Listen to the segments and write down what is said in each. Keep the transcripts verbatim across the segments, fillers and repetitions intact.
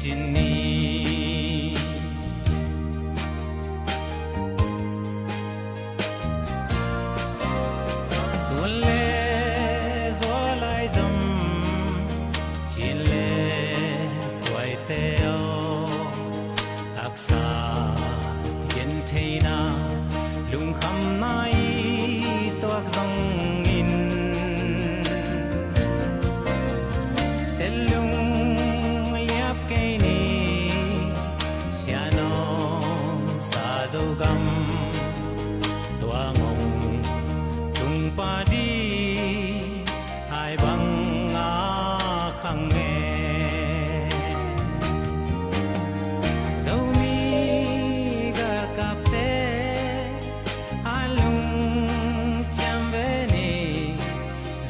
Cin ni. Tun le zualai zom, cin le tuaite aw, taksa gentheina, lungkhamna i tuak zongin, sellung liap kei ni. Sianawm sa Zogam, tua ngong tung padi hai bang a khang e. Zomi galkapte a lungciam ve ni,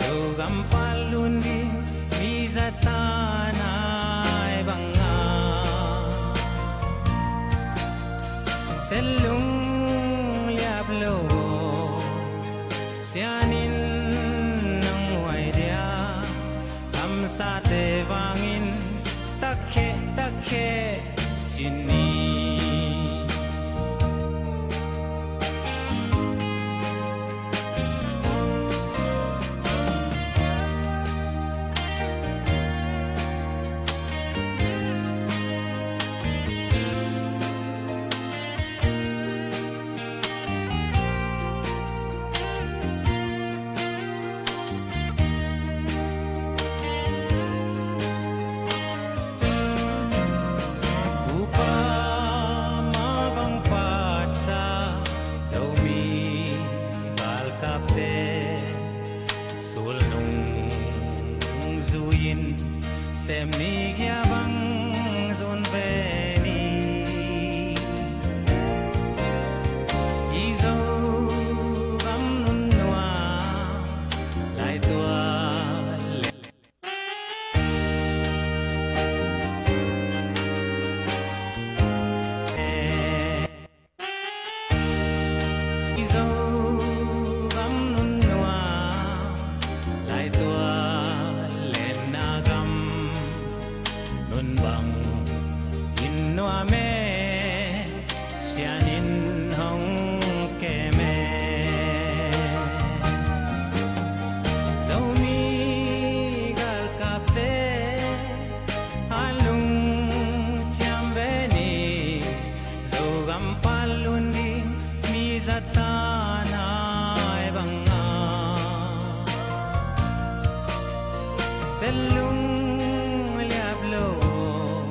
Zogam pan lun ding mi zatan hai bang a, sellung liap lo aw, sianin nong huai dia, kamsate vangin takkheh takkheh cin ni. Upa mah bang patsa Zomi galkapte sulnung zui-in, sem ni gia bang zun ve ni. I Zogam nunnuam laitual le Zogam nunnuam laitual lenna gam, nun bangin nuam e, sianin hong kem e. Zomi galkapte a lungciam ve ni, Zogam pan lun ding mi zatan hai bang a, sellung liap lo aw,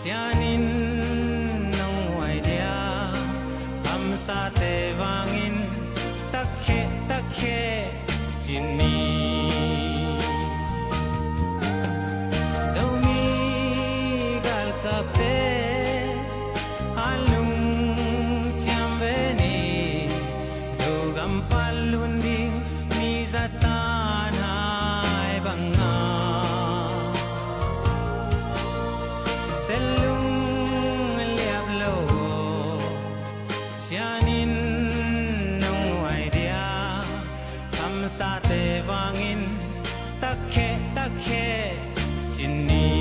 sianin nong huai dia, kamsate vangin takkheh takkheh cin ni. Zomi galkapte a lungciam ve ni, Zogam pan lun ding mi zatan hai bang a, sellung liap lo aw, sianin nong huai dia, kamsate vangin takkheh takkheh cin ni.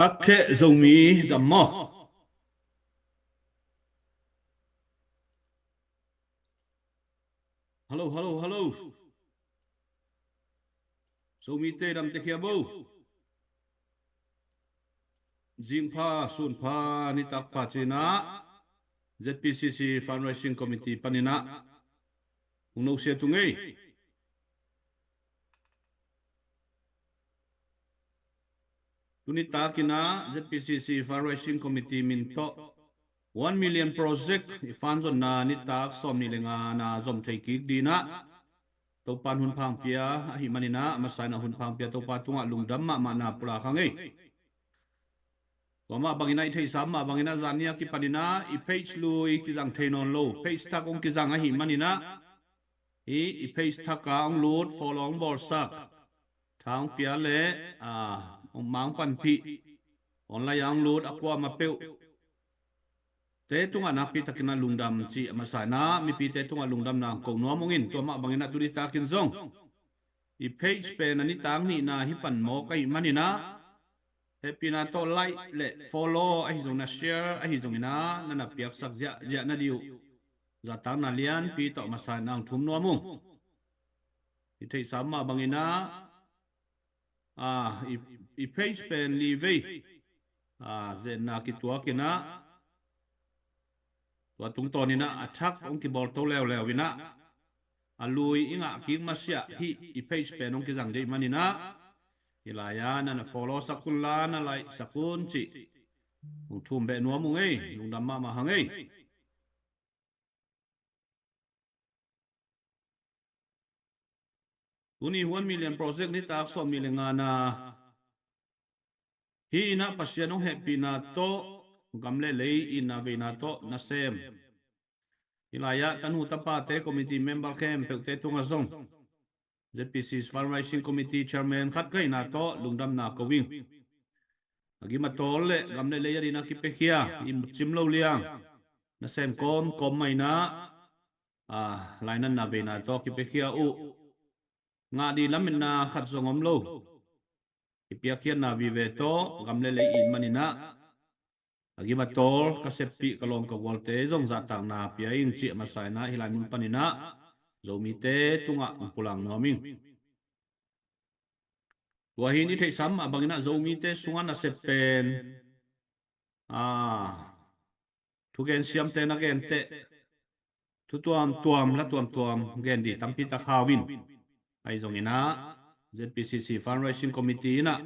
Takkheh Zomi dam maw? Hello, hello, hello. Zomite dam te khia bo. Zingpha sunpha nitak pha cinah Z P C C Fundraising Committee paninah hong nosia tung ei. Tuni takinah Z P C C Fundraising Committee min tawh one million project i fund zonna nitak sawm nih le nga na zom thei kik dinah Topan hun phangpia ahi maninah, a masa inah hun phangpia Topa tungah lungdam mahmahna pulak hang ei. Tua mah banginah i theihsa mah banginah zan ni a kipaninah i page lui kizang thei nawn lo, page thak hong kizang ahi maninah i, i page thak a hong lut, follow hong bawlsak, Thang pia le, a, hong mang panpih, online a hong lut a kuamah peuh te tungah nakpi takin a lungdam cih a masa in ah, mipite tungah lungdamna hong ko nuam ung in, tua mah bangin ah tuni takin zong i page pen a nitak nihna hi pan mawk ahih manin ah, hehpihna tawh like le follow ahi zongin ah, share ahi zongin ah, na na piaksak ziahziah na ding uh zahtakna lianpi tawh a masa in ah hong thum nuam ung. I theihsa mah bangin ah, a, i, i page pen li vei, a, zenna kituak in ah, tua tungtawn in ah a thak hong kibawlto leuleu in ah, a lui i ngah kik masiah hih i page pen hong kizang deih manin ah, hih lai-ah na na follow sak un la, na like sak un cih hong thum beh nuam ung ei, lungdam mahmah hang ei. Tuni One Million Project nitak sawmnih le ngana hi in ah, Pasian hong hehpihna tawh gam le lei itna veina tawh nasem, hih lai-ah tanu tapate committee member khempeuhte tungah zong Z P C fundraising committee chairman khat ka hihna tawh lungdamna ko ing. A gim a tawl le gam le lei a dingin a kipiakhia i mutcim lo liang nasem kawmkawm mah in ah, a, lainatna veina tawh kipiakhia uh, ngah ding lametna khat zong om lo, i piakkhiatna vive tawh gam le lei it manin ah, a gim a tawl ka seppih ka lawm ka gualte zong zahtakna pia ing cih a masa in ah, hih lai mun panin ah Zomite tungah hong pulak nuam ing. Tua hi in i theihsa mah bangin ah Zomite sungah nasep pen, a, thugen siamte na gen teh, thu tuamtuam la tuamtuam gen ding tampi tak hau in, ahi zongin ah Z P C C fundraising committee in ah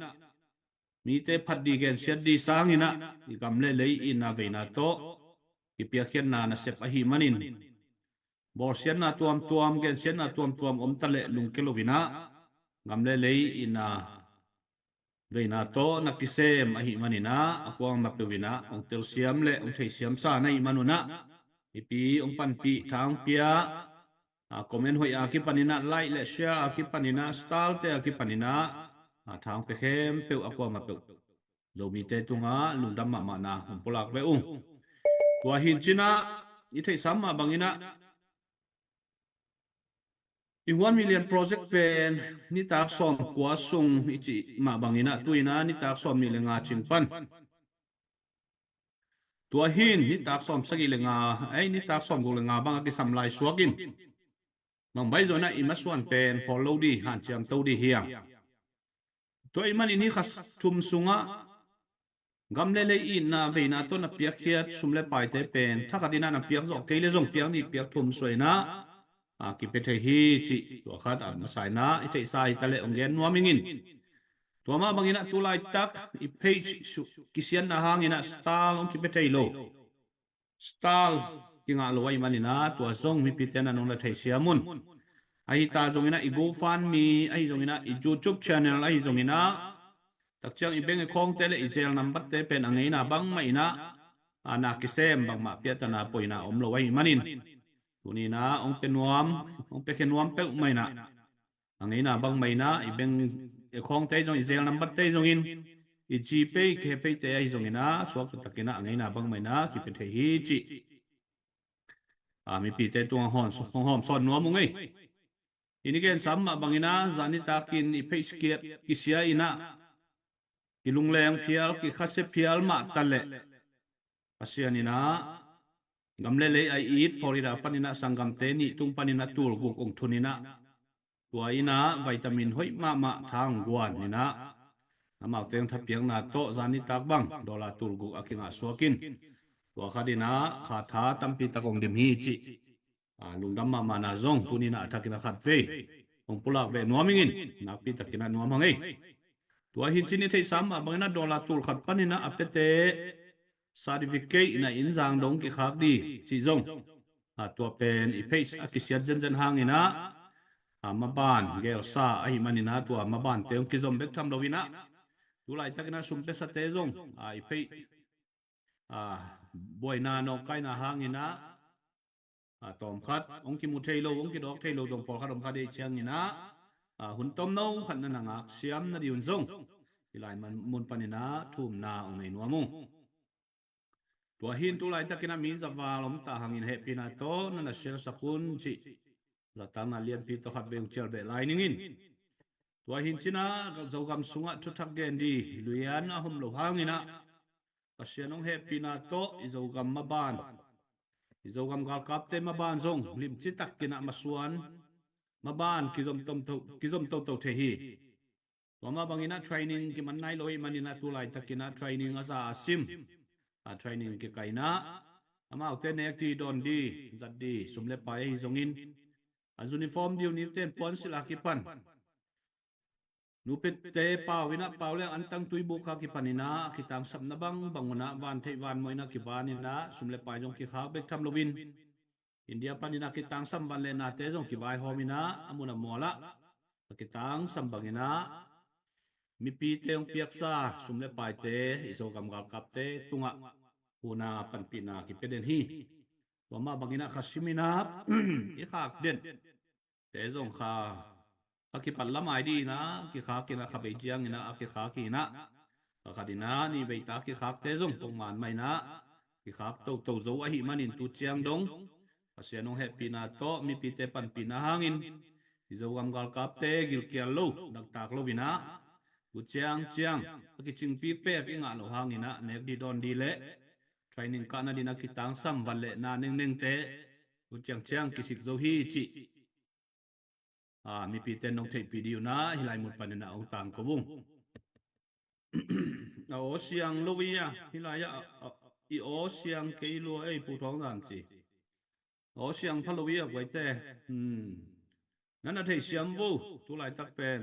mite phat ding gensiat ding sangin ah, i gam le lei itna veina tawh kipiakkhiatna nasep ahih manin, bawlsiatna tuamtuam, gensiatna tuamtuam om ta leh lungkia lo in ah, gam le lei itna veina tawh na kisem ahih manin ah, a kuamah peuh in ah hong telsiam le hong theisiamsa na hih man un ah, mipi hong panpih, thang pia, a, comment hoih a kipanin ah, like le share a kipanin ah, star-te a kipanin ah, a, thang pia khempeuh a kuamah peuh Zomite tungah lungdam mahmahna hong pulak beh ung. Tua hi in cin ah, i theihsa mah bangin ah, i One Million Project pen nitak sawmkua sung i cih mah bangin ah, tu-in ah nitak sawmnih le nga cing pan, tua hi in nitak sawmsagih le nga, ei, nitak sawmguk le nga bang a kisam lai suak in, bang baih zawh in ah i masuan pen khawl lo ding, hanciam to ding hi hang. Tua ahih manin hih kha thum sungah gam le lei itna veina tawh na piakkhiat sum le paite pen thakhat in ah na piak zawh kei leh zong piak nih piak thum suah in ah, a, kipia thei hi cih tua khat a masa in ah i theihsa hi ta leh hong gen nuam ing in. Tua mah bangin ah tu laitak i page su-, kisiatna hangin ah star hong kipia thei lo, star kingah lo ahih manin ah, tua zong mipite in ah nong na theisiam un. Ahi ta zongin ah i GoFundMe, ahi zongin ah i YouTube channel, ahi zongin ah takciang i bank account-te le i Zelle number-te pen a ngeina bangmah in ah, a, na kisem, bangmah piahtana poina om lo ahih manin, tuni-in ah hong pia nuam, hong piakhia nuam peuhmah in ah, a ngeina bangmah in ah i bank account-te zong, i Zelle number-te zongin, i GPay, KPay-te ahi zongin ah suakta takin ah a ngeina bangmah in ah kipia thei hi cih, a, mipite tungah hong hawm, hong hawmsawn nuam ung ei. I ni gensa mah bangin ah, zan nitakin i page kiat kisia in ah, kilungleng phial, kikhase phial mah ta leh, Pasian in ah gam le lei a it Florida panin ah sanggamte nih tung panin ah tul guk hong thun in ah, tua in ah vitamin hoih mahmah thang guan in ah, amaute hong thapiakna tawh zan nitak bang dollar tul guk a kingah suak in, tua khat in ah kha tha tampi tak hong dim hi cih, a, lungdam mahmahna zong tuni-in ah a thakin a khatvei hong pulak beh nuam ing in, nakpi takin ah nuam hang ei. Tua hi in cin i theihsa mah bangin ah dollar tul khat panin ah a piate certificate in ah inn zang dong kikhak ding cih zong, a, tua pen i page a kisiat zenzen hangin ah, a, maban gelsa ahih manin ah tua mabante hong kizom bek tham lo in ah, tu laitakin ah sum piasate zong, a, i page, a, buaina nawngkaina hangin ah, a, tawmkhat hong kimu thei lo, hong kidawk thei lo zong pawlkhat om kha ding ciangin ah, ah, hun tomno khat na na ngak siam na dih un zong, hih lai man, mun panin ah thumna ong nei nuam ung. Tua hi in tu laitakin ah mi za val om ta hangin hehpihna tawh na na share sak un cih zahtakna lianpi tawh khat vei ong cial beh lai ning in. Tua hi in cin ah Zogam sungah thuthak gen ding lian a om lo hangin ah Pasian ong hehpihna tawh i Zogam maban, i Zogam galkapte maban zong limci takin ah masuan, maban kizom tomto, kizom toto thei hi. Tua mah bangin ah training kiman nai lo ahih manin ah tu laitakin ah training a za a sim, a training kikaihna, amaute nek ding dawn ding, zat ding sum le pai ahi zongin, a uniform ding uh nite in puansilh a kipan, nupite pau in ah, pau le antang tuibuk a kipanin ah a kitangsapna bangbang un ah vantheih vanmawh in ah kivan in ah sum le pai zong kikhak bek tham loin, India panin ah kitangsam van le nate zong kivaihawm in ah a mun a mual ah a kitangsam bangin ah mipite hong piaksa sum le paite i Zogam galkapte tungah hun a panpihna kipia den hi. Tua mah bangin ah kha sim in ah i khak den te zong kha a kipat lamai ding in ah kikhak in ah, kha bei ciangin ah a kikhak hi in ah, kha khat in ah nih vei ta kikhakte zong pongman mah in ah kikhak toto zo ahih manin tu ciang dong Pasian hong hehpihna tawh mipite panpihna hangin i Zogam galkapte gilkial lo, daktak lo in ah tu ciang ciang a kicingpi pek i ngah lo hangin ah nek ding dawn ding le training kahna ding a kitangsam van le na nengnengte tu ciang ciang kisik zo hi cih, a, mipite nong theihpih ding un ah hih lai mun panin ah ong tangko ung. A aw siang lo i a, hih lai ah, a, i aw siang kei lua ei, Pu Thawng Zam ci. Aw siang pha lo i a, guaite. Hmm. Nan a theisiam vo, tu laitak pen,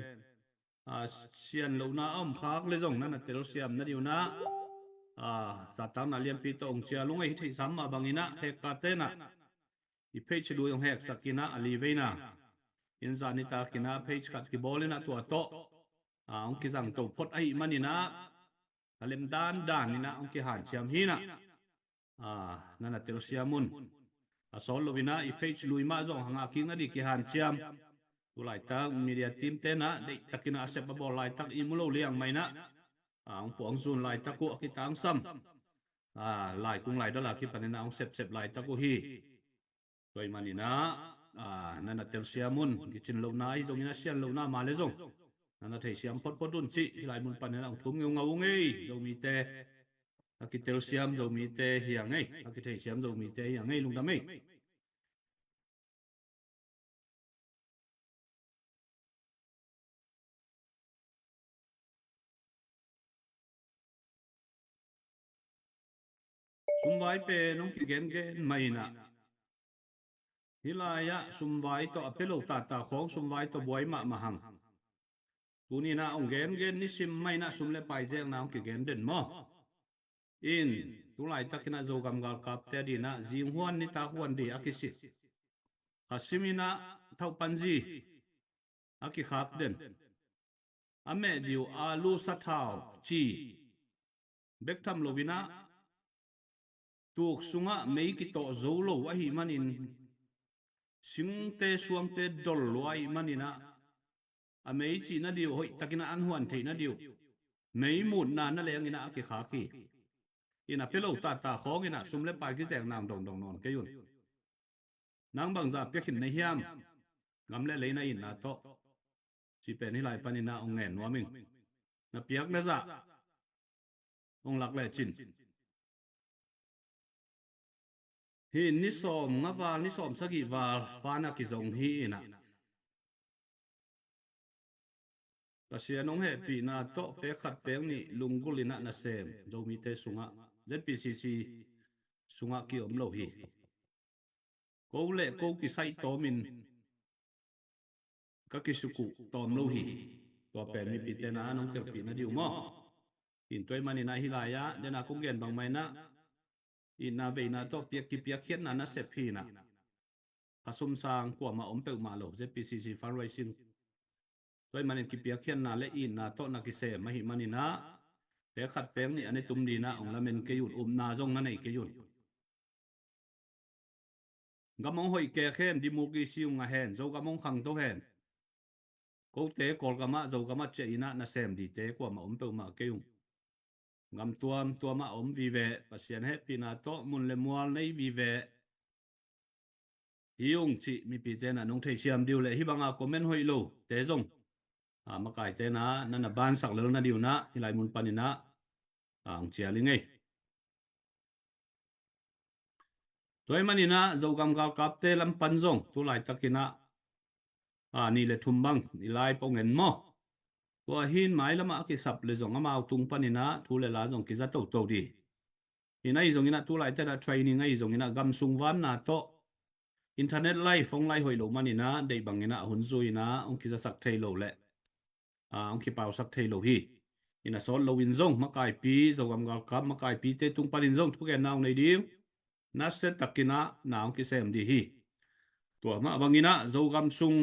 a, sian lohna a om khak le zong nan a telsiam na ding un ah, a, zahtakna lianpi tawh ong cial ung ei. Hih theihsam mah bangin ah hekate in ah i page lui ong heksak in ah a li vei na in zah nitak in ah page khat kibawl in ah tua tawh, a, ong kizangto phot ahih manin ah a lem dandan in ah ong kihanciam hi in ah, a, nan a telsiam un. A sawt lo in ah i page lui mah zong hang a kik na ding kihanciam. Tu laitak media team te in ah deihtakin ah a sep a bawl laitak i mu lo liang mah in ah, a, ong puang zun laitak uh a kitangsam, a, laikung laidal a kipanin ah ong sepsep laitak uh hi. Tua ahih manin ah, a, nan a telsiam un, kicin lohna ahi zongin ah sian lohna mah le zong nan a theisiam photphot un cih hih lai mun panin ah ong thum ngeungau ung ei. Zomite a kitelsiam Zomite hi ing ei, a kitheisiam Zomite hi ing ei, lungdam ei. Sumvai pen hong kigengen mah in ah, hih lai ah sumvai tawh a pia lo tata khawng sumvai tawh buai mahmah hang. Tuni in ah hong gengen nisim mah in ah sum le pai zekna hong kigen den maw? In, tu laitakin ah Zogam galkapte adingin ah zing huan nitak huan ding a kisik, kha sim in ah thauhpanzi a kikhak den, a meh ding uh alu sathau ci bek tham lo in ah, tuk sungah mei kitawh zo lo ahih manin, singte suangte dol lua ahih manin ah, a mei cihna ding uh hoihtakin ah an huan theihna ding uh mei mutna na leng in ah a kikhak hi. In a pia lo tata khawng in ah sum le pai kizekna hong dongdong nawn kei un. Nang bangzah pia khin na hiam, gam le lei na itna tawh? Cih pen hih lai panin ah hong ngen nuam ing. Na piak na zah hong lak lecin. Hih ni sawm nga val, ni sawm sagih val pan a kizong hi in ah, Pasian hong hehpihna tawh pek khat pek nih lunggulh in ah nasem Zomite sungah, Z P C C sungah kiom lo hi. Ko le ko kisaih tawmin ka kisuk uh tawm lo hi. Tua pen mipite in ah nong telpih na ding uh maw? In tua ahih manin ah hih lai ah, den a kong gen bangmah in ah, itna veina tawh piak, kipiakkhiatna nasep hi in ah, kha sum sang kuamah om peuhmah lo, Z P C C fundraising. Tua ahih manin kipiakkhiatna le itna tawh na kisem ahih manin ah, pek khat pek nih a ne tum ding in ah hong lamen kei un, upna zong na nei kei un. Gam hong hoih kek hen, democracy hong ngah hen, Zogam hong khangto hen. kote Kawlgam ah, Zogam ah ciah in ah nasem dite kuamah om peuhmah kei ung. Gam tuamtuam ah om vive, Pasian hehpihna tawh mun le mual nei vive hi ung cih mipite na nong theisiam diu le, hih banga comment hoih lo te zong, a, makaite na, na na bansak lel na diu na, hih lai mun panin ah, a, hong cial i ngei. Tua ahih manin ah Zogam galkapte lam pan zong tu laitakin ah, a, nih le thum bang i lai pong en maw? Tua hin mailam ah a kisap le zong amau tung panin ah thu le la zong kiza toto di. Hi na, ahi zongin ah tu laitakin ah training ahi zongin ah gam sung vanna tawh internet live hong lai hoih lo manin ah deih bangin ah hun zui in ah hong kizasak thei lo le, a, hong kipausak thei lo hi. Hi na, sawt loin zong makaipi, Zogam galkap makaipite tung panin zong thugenna hong nei ding, nasia takin ah na hong kisem di hi. Tua mah bangin ah Zogam sung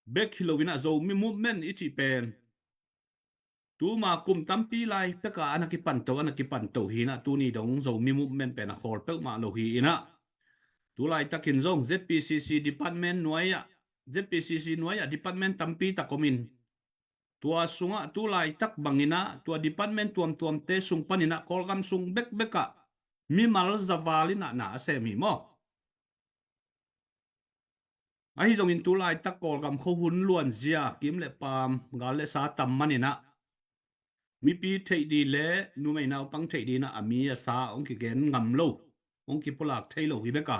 bek hi loin ah Zomi movement i cih pen tuma kum tampi lai pek a, a na kipanto, a na kipanto hi in ah, tuni dong Zomi movement pen a khawl peuhmah lo hi in ah, tu laitakin zong Z P C C department nuai ah, Z P C C nuai ah department tampi tak om in, tua sungah tu laitak bangin ah tua department tuamtuamte sung panin ah Kawlgam sung bekbek ah mimal za val in ah na a sem hi maw? Ahi zongin tu laitak Kawlgam khua hun luanzia, kim le paam, gal le sa tam manin ah mipi theih di le numei naupang theih di in ah a mi a sa hong kigen ngam lo, hong kipulak thei lo hi bek a,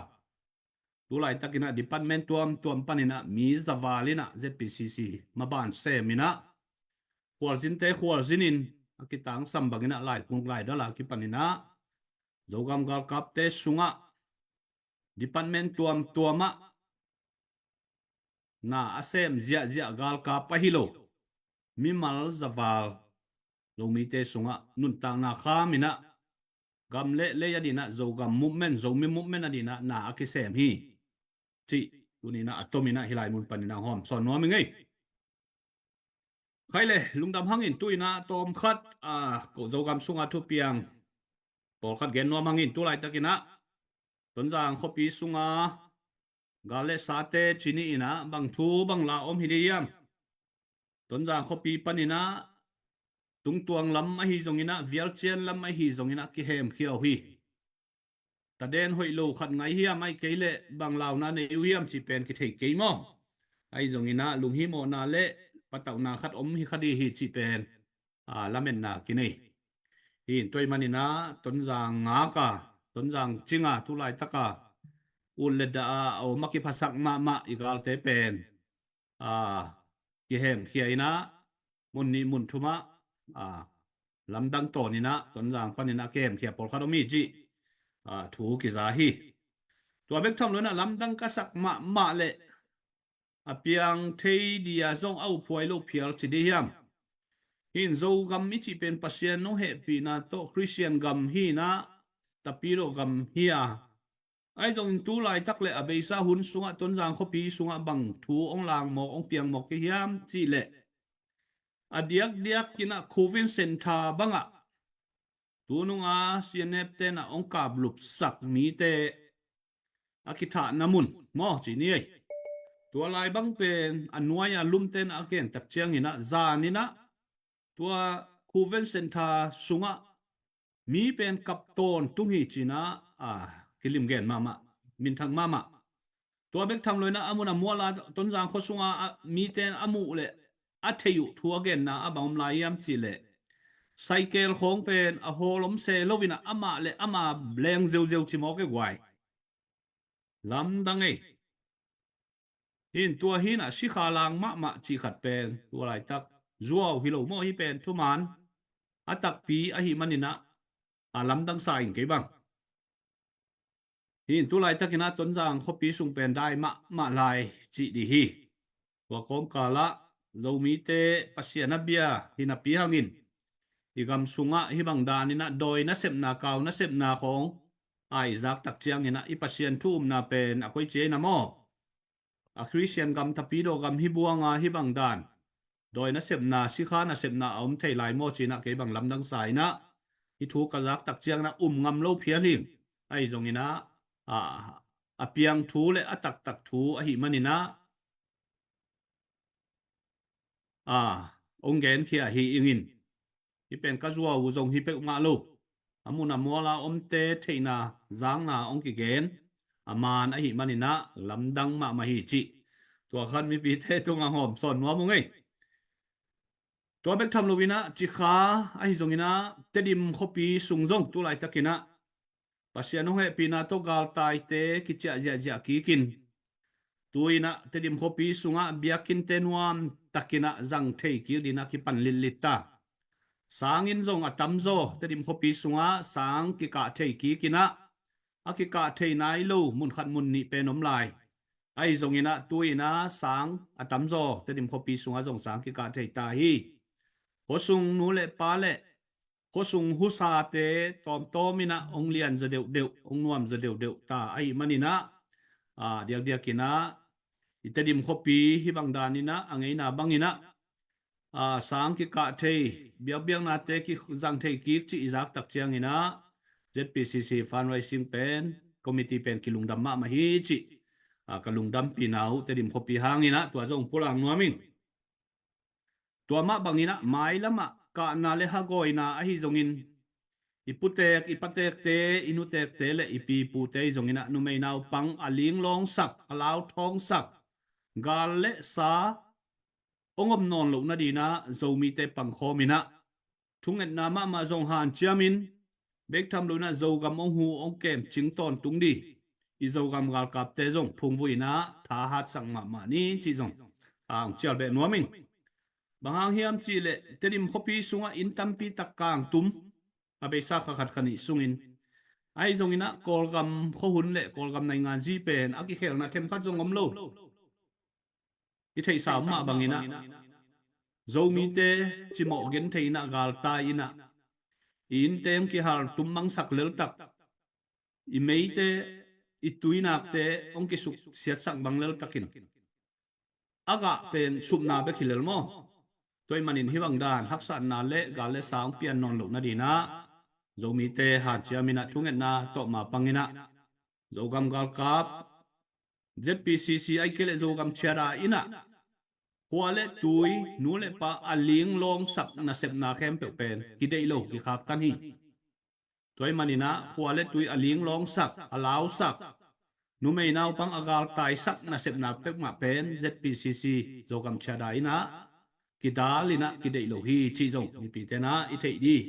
tu laitakin ah department tuamtuam panin ah mi za val in ah Z P C C maban sem in ah khualzinte khualzin in, a kitangsam bangin ah laikung laidal a kipanin ah Zogam galkapte sungah department tuamtuam ah na a sem ziahziah galkap ahi lo, mimal za val Zomite sungah nuntakna kham in ah gam le lei a ding in ah Zogam movement, Zomi movement a ding in ah na a kisem hi cih tuni in ah a tom in ah hih lai mun panin ah hong hawmsawn nuam i ngei. Khai le, lungdam hangin tu in ah tawmkhat, a, ko Zogam sunga thupiang pawlkhat gen nuam hangin tu laitakin ah Tonzang khuapi sunga gal le sate ci ni in ah bang thu bang la om hi ding hiam? Tonzang khuapi panin ah tungtuang lam ahi zongin ah, vialcian lam ahi zongin ah kihemkhia uh hi. Taden hoih lo khat ngai hiam, ahih kei leh bang launa nei uh hiam cih pen kithei kei maw? Ahi zongin ah lunghimawhna le patauhna khat om hi kha ding hi cih pen, a, lametna kinei. Hi in tua ahih manin ah Tonzang ngak a, Tonzang cing a, tu laitak a ut le dah a a om a kiphasak mahmah i galte pen, a, kihemkhia in ah mun nih mun thum ah, a, lamdang tawn in ah Tonzang panin ah kihemkhia pawlkhat om hi cih, a, thu kiza hi. Tua bek tham lo in ah lamdang ka sak mahmah leh a piang thei ding a zong a uphuai loh phial ci ding hiam? Hi in Zogam i cih pen Pasian nong hehpihna tawh Khristian gam hi in ah, Tapidaw gam hi a, ahi zongin tu laitak le a beisa hun sungah Tonzang khuapi sungah bang thu hong lang mawk, hong piang mawk kei hiam cih leh, a diakdiak in ah Covid Center bangah tunung a C N F te'n ah hong kaplupsak mite a kithahna mun maw ci ni ei. Tua lai bang pen a nuai a lumte'n ah a gen tak ciangin ah zan in ah tua Covid Center sungah mi pen kap tawntung hi ci in ah, a, kilim gen mahmah, minthang mahmah. Tua bek tham lo in ah a mun a mual a Tonzang khua sunga, a, mite'n a muh leh a theih uh thu a genna a bang om lai hiam cih leh, saikel khawng pen a hawl om se lo in ah amah le amah leng zeuzeu ci mawk e guai. Lamdang ei. Hi in tua hi in ah sikha lang mahmah cih khat pen tua laitak zuau hi lo maw, hih pen thuman a takpi ahih manin ah a lamdang sa ing kei bang. Hi in tu laitakin ah Tonzang khuapi sung pen dai mahmah lai cih ding hi. Tua kawmkal ah Zomite Pasian a bia hi napi hangin i gam sungah hih bang dan in ah dawi nasepna, kau nasepna khawng a i zak tak ciangin ah i Pasian thu umna pen a koi ci ei na maw? A Khristian gam, Tapidaw gam hi buang a hih bang dan dawi nasepna, sikha nasepna a om thei lai maw ci in ah kei bang lamdang sa in ah hih thu ka zak tak ciangin ah um ngam lo phial hi. Ahi zongin ah, a, a piang thu le a taktak thu ahih manin ah a, hong genkhia hi ingin. Hih pen ka zuau uh zong hi peuhmah lo. A mun a muala omte theihna zakna hong kigen a man ahih maninah lamdang mahmah hi cih tua khat mipite tungah hawm sawn nuam uh ngei. Tua bek tham loinah Cikha ahi zonginah Tedim khuapi sung zong tulaitakinah Pasian hong hehpihna tawh galtaite kiciah ziahziah kikin, tuinah Tedim khuapi sungah biakinnte nuam takinah zang thei kik dinah kipan litlit ta. Sangin zong a tamzaw Tedim khuapi sungah sang kikah thei kikinah a kikah thei nai lo mun khat mun nih pen om lai. Ahi zonginah tuinah sang a tamzaw Tedim khuapi sungah zong sang kikah thei ta hi. Khuasung nu le pa le khuasung husate tawmtawminah hong lianzaw deuhdeuh, hong nuamzaw deuhdeuh ta ahih maninah, a, diakdiakinah i Tedim khuapi hih bang daninah a ngeina banginah, a, sang kikah thei, biakbiaknate kizang thei kik cih i zaktak cianginah Z P C C fundraising pen, committee pen kilungdam mahmah hi cih, a, ka lungdampihna uh Tedim khuapi hanginah tua zong pulak nuam ing. Tua mah banginah mailamah kahna le hagawina ahi zongin i putek i patekte, i nutekte le i pipute ahi zonginah numei naupang a linglawngsak, a lauthawngsak, gal le sa hong om nawn loh nadinah Zomite pangkhawminah thungetna mahmah zong hanciamin, bek tham loinah Zogam hong hu hong kemcing tawntung dih i Zogam galkapte zong phungvuinah thahatsak mahmah ni cih zong a hong cial beh nuam ing. Bang hang hiam cihleh Tedim khuapi sungah inn tampi tak kangtum a beisa kha khat kha nih sungin, ahi zonginah Kawlgam khuahun le Kawlgam naingan zi pen a kikhelna themkhat zong om lo. I theihsa om mah banginah Zomite cimawh genthei inah galtai inah i innte hong kihal tummangsak leltak, i meite i tuinakte hong kisuksiatsak bang leltakin a gah pen supna bek hi lel maw? Tua ahih manin hih bang dan haksatna le gal le sa hong pian nawn loh nadinah Zomite hanciaminah thungetna tawh ma panginah Zogam galkap, Z P C C ahih kei leh Zogam chiada inah khua le tui, nu le pa a linglawngsak nasepna khempeuh pen kideih lo kikhaktan hi. Tua ahih maninah khua le tui a linglawngsak, a lausak, numei naupang a galtaisak nasepna peuhmah pen Z P C C Zogam chiada inah kidalinah kideih lo hi cih zong mipite inah i theih dih,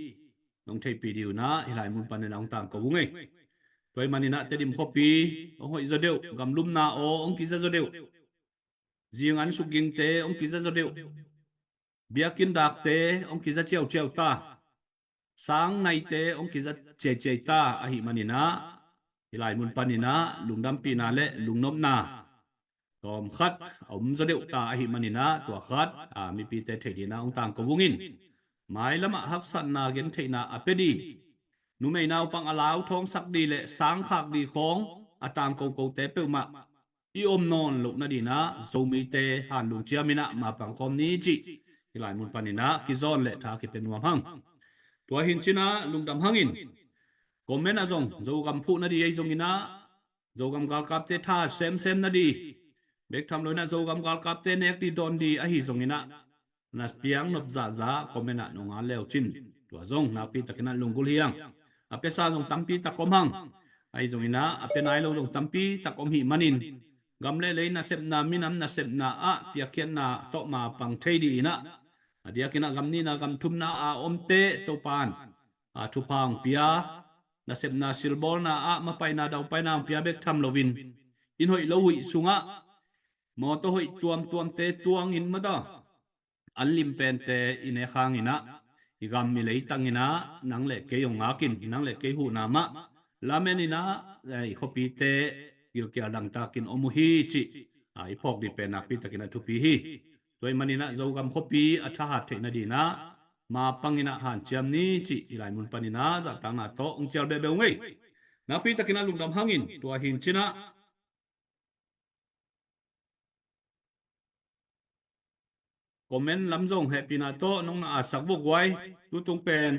nong theihpih dih unah hih lai mun paninah hong tangko uh ngei. Tua ahih maninah Tedim khuapi hong hoih zaw deuh, gamlumna aw hong kiza zaw deuh, zingan sukgingte hong kiza zaw deuh, biakinn dakte hong kiza ciauciau ta, sang naite hong kiza ciaiciai ta ahih maninah hih lai mun paninah lungdampihna le lungnopna tawmkhat a om zaw deuh ta ahih maninah tua khat a mipite theih dinah hong tangko ung in. Mailamah haksatna gentheihna a pia dih, numei naupang a lauthawngsak dih le sangkhak dih khawng a tangkokote peuhmah i om nawn loh nadinah Zomite hanlung ciaminah ma pangkhawm ni cih hih lai mun paninah kizawn le tha kipia nuam hang. Tua hincinah lungdam hangin comment ah zong Zogam phuh nadih ahi zonginah Zogam galkapte tha semsem nadih, bek tham loinah Zogam galkapte nek dih dawn dih ahi zonginah na piang nop zahzah comment ah nong ngal leu cin tua zong nakpi takinah lunggulh hi hang. A piasa zong tampi tak om hang. Ahi zonginah a pia nai lo zong tampi tak om hih manin gam le lei nasepna, minam nasepna ah piakkhiatna tawh ma pang thei dih inah a diakinah gam nihna gam thumna a omte Topan a thupha hong pia, nasepna silbawlna ah mapaina daupaina hong pia bek tham loin inn hoih lo huih sungah mawtaw hoih tuamtuamte tuangin mata an lim pente i nek hanginah i gam i lei tanginah nang le kei hong ngakin nang le kei huhna mah lameninah i khuapite gilkial dangtakin om uh hi cih a i phawk dih pen nakpi takin a thupi hi. Tua ahih maninah Zogam khuapi a thahat theih nadinah ma panginah hanciam ni cih hih lai mun paninah zahtakna tawh hong cial behbeh ung ei. Nakpi takinah lungdam hangin tua hincinah comment lam zong hehpihna tawh nong na atsak vok guai. Tutung pen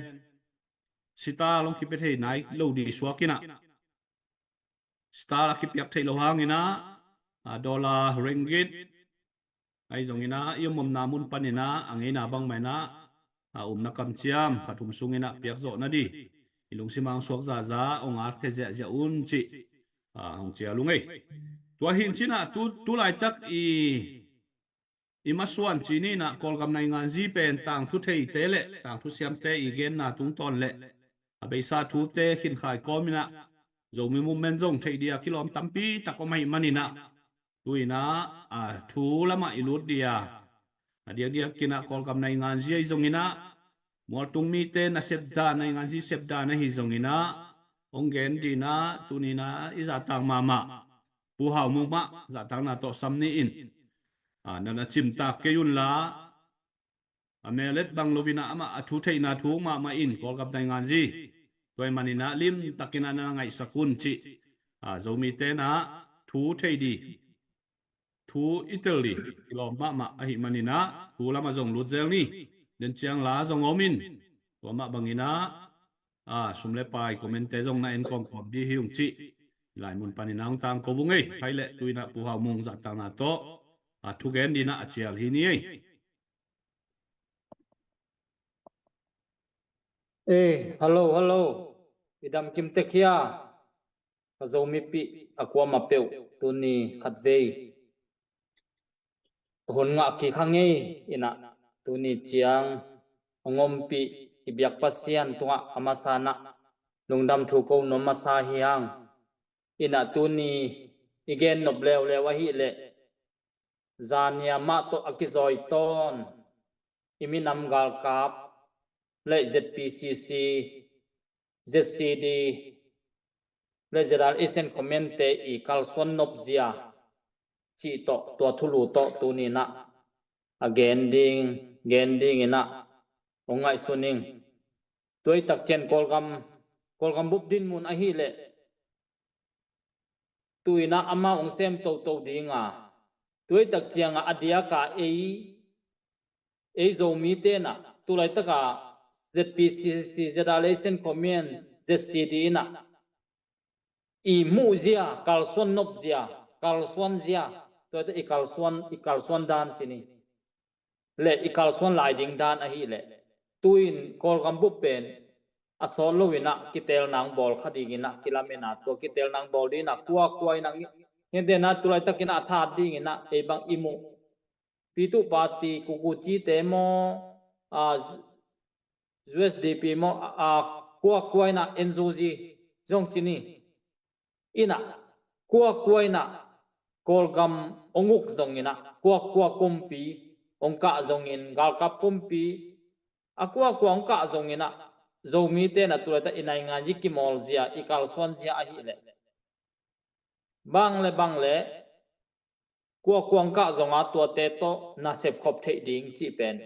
sita long kipia thei nai lo dih suakinah sita la kipiak theih lo hanginah a dollar, ringgit, Ahi zongin ah i om omna mun panin ah a ngeina bangmah in ah a omna kamciam khat thum sungin ah piakzawh nading i lungsim ah suak zaza hong at khia ziahziah un cih a hong cial ung ei. Tua hi in cin ah tu, tu laitak i i masuan cih ni in ah Kawlgam nainganzi pen tangthu theite le tangthu siamte i genna tungtawn le a beisa thute khinkhai kawm in ah Zomi movement zong theih ding a kilawm tampi tak om ahih manin ah tu in ah a thu lamah i lut ding a, a diakdiakin ah Kawlgam nainganzi ahi zongin ah mualtung mite nasep dan, nainganzi sep dan ahi zongin ah hong gen ding in ah tuni in ah i zahtak mahmah Pu Hau Mung mah zahtakna tawh sam ni in, a, na na cimtak kei un la, a melet bang lo in ah amah a thu theihna thu mahmah in Kawlgam nainganzi. Tua ahih manin ah limtakin ah na ngaihsak un cih, a, Zomite in ah thu thei ding, thu i tel ding kilawm mahmah ahih manin ah thu lamah zong lut zel ni. Den ciang la zong om in, tua mah bangin ah a, sum le pai comment-te zong na en kawmkawm ding hi ung cih lai mun panin ah hong tangko vung ei. Khai le tu in ah Pu Hau Mung zahtakna tawh a thugen ding in ah a cial hi ni ei. Eh, hello, hello. I dam kim tek hia? Ka Zomipih a kuamah peuh tuni khatvei hun ngah kik hang ei. In ah tuni ciang hong ompih i biak Pasian tungah a masa in ah lungdam thu ko nuam masa hi hang. In ah tuni i gen nop leuleu ahih leh zania mah tawh a kizawi tawn i minam galkap le Z P C C, Z C D le Zedal Asian Command-te i kalsuan nopzia cih tawh tua thulu tawh tuni in ah a gen ding, gen ding in ah hong ngaihsun ing. Tua i tak ciang Kawlgam, Kawlgam bup dinmun ahih leh tu in ah amau hong sem toto ding a, tua i tak ciang a, a diak a ei, ei Zomite in ah tu laitak a Z P C C, Zedal Asian Command, Z C D in ah i muhzia, kalsuan nopzia, kalsuanzia, tua i kalsuan, i kalsuan dan cih ni le i kalsuan lai ding dan ahih leh tu in Kawlgam bup pen a sawt lo in ah kitelna hong bawl kha ding in ah kilamen a, tua kitelna hong bawl ding in ah kuakua in ah ngen den a, tu laitak in ah a that ding in ah ei bang i muh P two Party, Kukuci-te maw, a, U S D P maw, a, kuakua in ah N U G zong cih ni. In ah kuakua in ah Kawlgam hong uk zongin ah, kuakua kumpi hong kah zongin, galkap kumpi a kuakua hong kah zongin ah Zomite in ah tu laitak i nainganzi kimawlzia, i kalsuanzia ahih leh bang le bang le kuakua hong kah zong a tuate tawh na sepkhop theih ding cih pen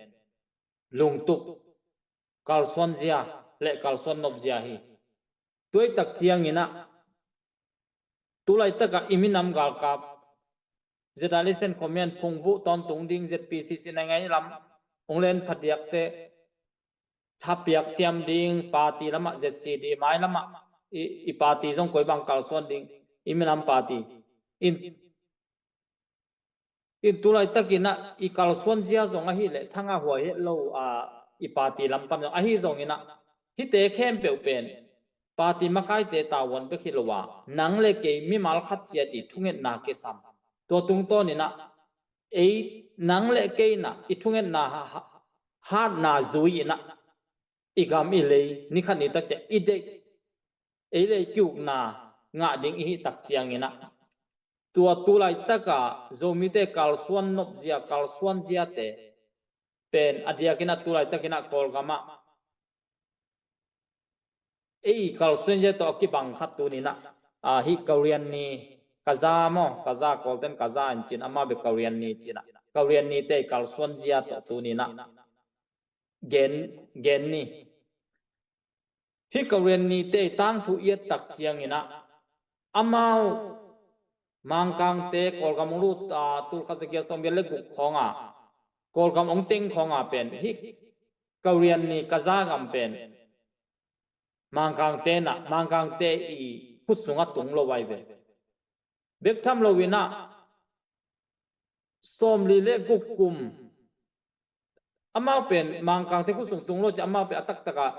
lungtup, kalsuanzia le kalsuan nopzia hi. Tua i tak ciang in ah tu laitak a i minam galkap Zedal Asian Command phungvuh tawntung ding Z P C C nainganzi lam hong len phadiakte thapiak siam ding, party lamah Z C D, mai lamah i, i party zong koi bang kalsuan ding, i minam party in, in tu laitak in ah i kalsuanzia zong ahih leh thangah huai het lo a, i party lam pan zong ahi zongin ah hihte khempeuh pen party makaite tavuan bek hi lo a, nang le kei mimal khat ciat i thungetna kisam. Tua tungtawn in ah ei, nang le kei in ah i thungetna ha, ha, hatna zui in ah i gam i lei nikhat ni tak ciang i deih, ei lei ki-ukna ngah ding i hih tak ciang in ah tua tu laitak a Zomite kalsuan nopzia, kalsuanziate pen a diak in ah tu laitak in ah Kawlgam ah ei kalsuanzia tawh a kibang khat tuni in ah, a, hih Kawlrian ni, Kaza maw, Kaza, Kawlten Kaza in cin, amau bek Kawlrian ni cin ah, Kawlrian nite kalsuanzia tawh tuni in ah gen, gen ni. Hih Kawlrian nite tangthu i et tak ciang in ah amau Mangkangte Kawlgam hong lut a, tul khat za giat sawm giat le guk khawng a Kawlgam hong teng khawng a pen hih Kawlrian ni Kaza gam pen Mangkangte in ah, Mangkangte i khut sungah tung lo ahi ve. Bek tham lo in ah sawmli le guk kum, amau pen Mangkangte khut sung tung lo ci, amau pen a taktakah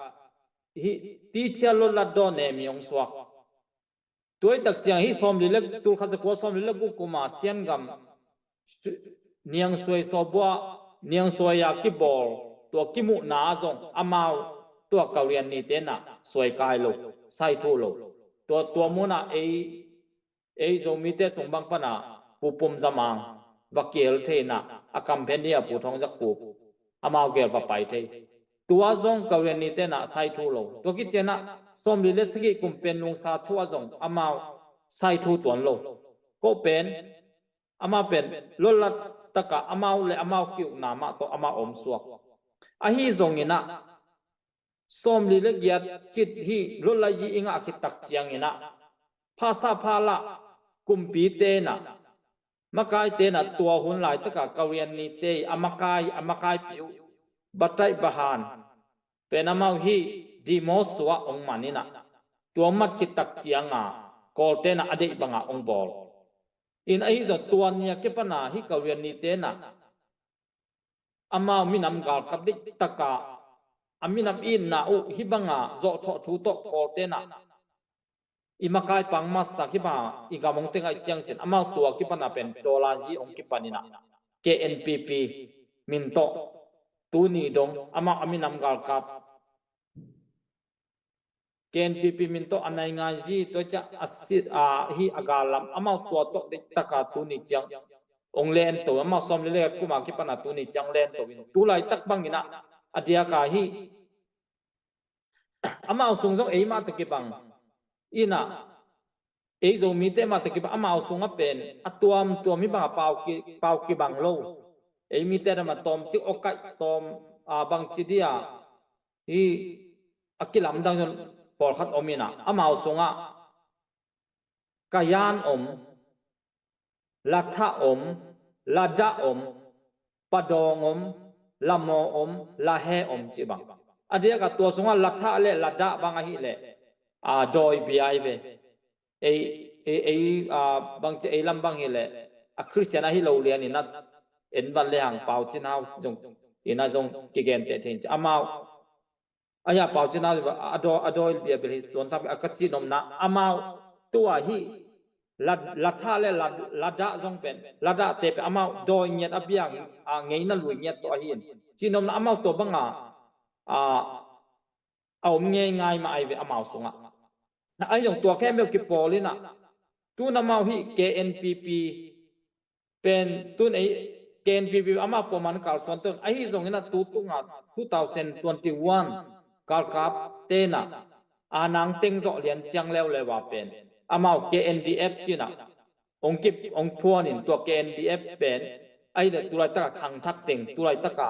hih Tithial lotlat dawn ne mi hong suak. Tua i tak ciang hih sawmli le, tulkhat zakua sawmli le guk kum a Siangam Niangsuai sawbua, Niangsuai a kibawl tua kimuhna zong amau tua Korean nite na suai kai lo, sai thu lo. Tua, tua munah ei, ei Zomite sung bang pana Pu Pum Za Mang va kihel thei na, a company a Pu Thong Za Khup amau gel va pai thei. Tua zong Korean nite na sai thu lo. Tua kician ah sawmli le sagih kum Pen Lung Sa Thu ah zong amau sai thu tuan lo. Ko pen, amau pen lotlat takah amau le amau ki-ukna mah tawh amau om suak. Ahi zongin ah sawmli le giat khit hih lotlat yi i ngah khit tak ciangin ah phasa phala kumpite na, makaite na tua hun laitakah Korean nite a makai, a makaipih uh Bataih Bahan pen amau hih Dimo sua hong man in ah, tua mat khit tak cianga Kawlte na a deih banga hong bawl. In ahi zong tua ni a kipana hih Korean nite na amau minam galkap deihtaka a minam itna uh hih banga zawhthawh thu tawh Kawlte na i makai pang masak hih banga i gam hong teng ah i ciangcin amau tua kipana pen dollar zi hong kipan in ah K N P P min tawh tuni dong amau a minam galkap K N P P min tawh a nai ngai zi tua ciah a sit a hi a gal lam amau tua tawh deihtaka tuni ciang hong lento, amau sawmli le giat kuma kipana tuni ciang lento in tu laitak bangin ah a diaka hih amau sung zong ei mah tawh kibang in ah, ei Zomite mah tawh kibang, amau sungah pen a tuamtuam hih banga pau ki, pau kibang lo. Ei mite dama tawm cik awkaih tawm a bangci dia hi a kilamdang zon pawlkhat om in ah amau sungah Kayan om, Latha om, Lada om, Padawng om, Lamaw om, Lahe om cih bang. A diakah tua sungah Latha le Lada bang ahih leh a dawi bia hi ve. Ei, ei, ei a bangci ei lam bang hi leh a Khristian ahi lo lian in ah en van le hang Pau Cin Hau zong in ah zong kigenteh thei in ci amau. Ahi a Pau Cin Hau a dawi, a dawi bia bel hi suan sak a ka cih nopna amau tua hi Latha le Lada zong pen, Ladate pen amau dawi ngiat a bia a ngeina lui ngiat tawh ahi in cih nopna amau tua banga a, a om ngeingai mah ahi ve amau sungah. Ahi zong tua khempeuh kipawl in ah tun amau hih K N P P pen tun ei K N P P amah pawh man kalsuan tun ahi zongin ah tu tunga two thousand twenty-one galkap tena a nang teng zawh lian ciang leuleu a pen amau K N D F cina ong kip ong phuanin tua K N D F pen ahi le tulaitaka khangthak teng tulaitaka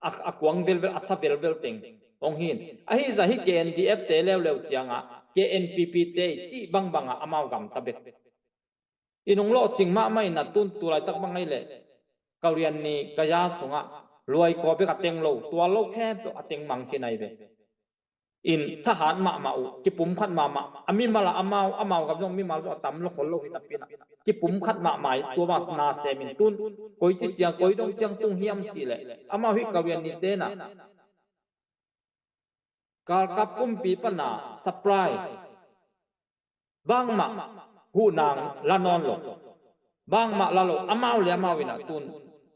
a, a kuang velvel a sa velvel teng ong hin ahi zah hi K N D F te leuleu cianga K N P P te cih bangbanga amau gamta bek. I nung lawhcing mahmah in a tun tulaitak bang ahi leh ka rian ni ka ya sungah luai kaw bek a teng lo, tual lo khempeuh a teng mang khin ahi ve. In thahat mahmah uh, kipumkhat mahmah, a mimal a amau, amau gam zong mimal zong a tam lo khol lo hi napi-in ah kipumkhat mahmah in tua bang na sem in tun koi ci ciang, koi dong ciang tung hiam cih leh amau hi ka rian ni tenah galkap kumpi pana supply bangmah huhnang la nawn lo. Bangmah la lo, amau le amau inah tun,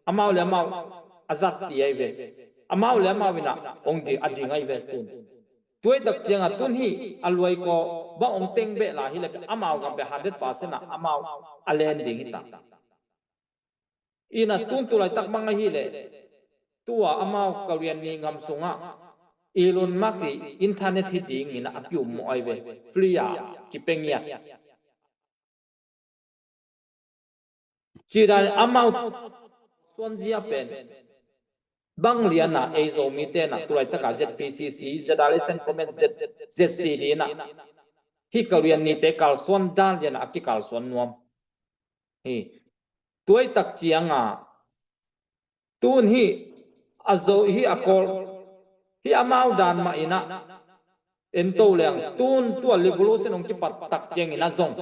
amau le amau a zat ti ahi ve. Amau le amau inah ong ding a ding ahi ve tun. Tuaitak ciangah tun hi a luai kaw bang ong teng beh la hi le amau gam beh hundred percent ah amau a len ding hi ta. Ina tun tulaitak bang ahi leh tua amau ka rian ni ngam sungah Elon Musk i internet hi ding ina a kium mawh ahi ve, free a kipia ngiat. Ci dan amau suanzia pen bang liana ei Zomi tena tulaitaka Z P C C, Zedale Central Command, Z, Z C D na hi ka rian nite kalsuan dan liana a kikalsuan nuam. Hi. Tuaitak cianga tun hi a zo hi a kawl hi amau dan mah ina ento leng tun tua revolution ong kipat tak ciangin a zong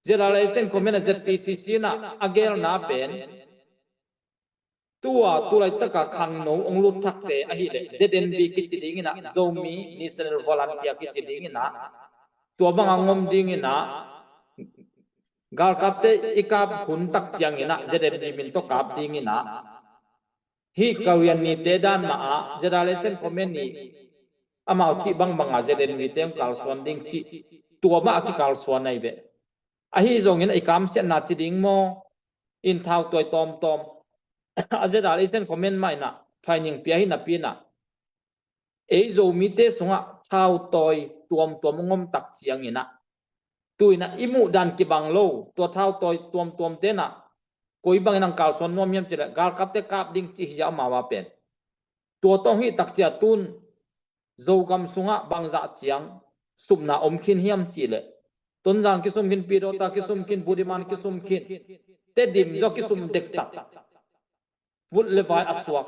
General Election Commission a ZPCC in ah a gelna pen tua tulaitaka khangno hong lut thakte ahileh ZNV kici dingin ah Zomi National Volunteer kici dingin ah tua banga ngom dingin ah galkapte i kap hun tak ciangin ah ZNV min tawh kap dingin ah hih Karen nite dan mah ah General Election Commission i amau cih bangbanga ZNV te hong kalsuan ding cih tua mah a kikalsuan ahi ve. Ahi zongin i kamsiatna ci ding maw? In thau tawi tawmtawm a General Election Commission mah in ah finding pia hi napi in ah ei Zomite sungah thau tawi tuamtuam hong om tak ciangin ah tu in ah i muh dan kibang lo tua thau tawi tuamtuamte in ah koi bangin hong kalsuan nuam hiam cih leh galkapte kap ding cih hi a, amau a pen tua tawh hong hih tak ciang tun Zogam sungah bangzah ciang supna om khin hiam cih leh Tonzang kisum khin, Pyidawtha kisum khin, Budiman kisum khin, Tedim zaw kisum dektak, vut le vai a suak,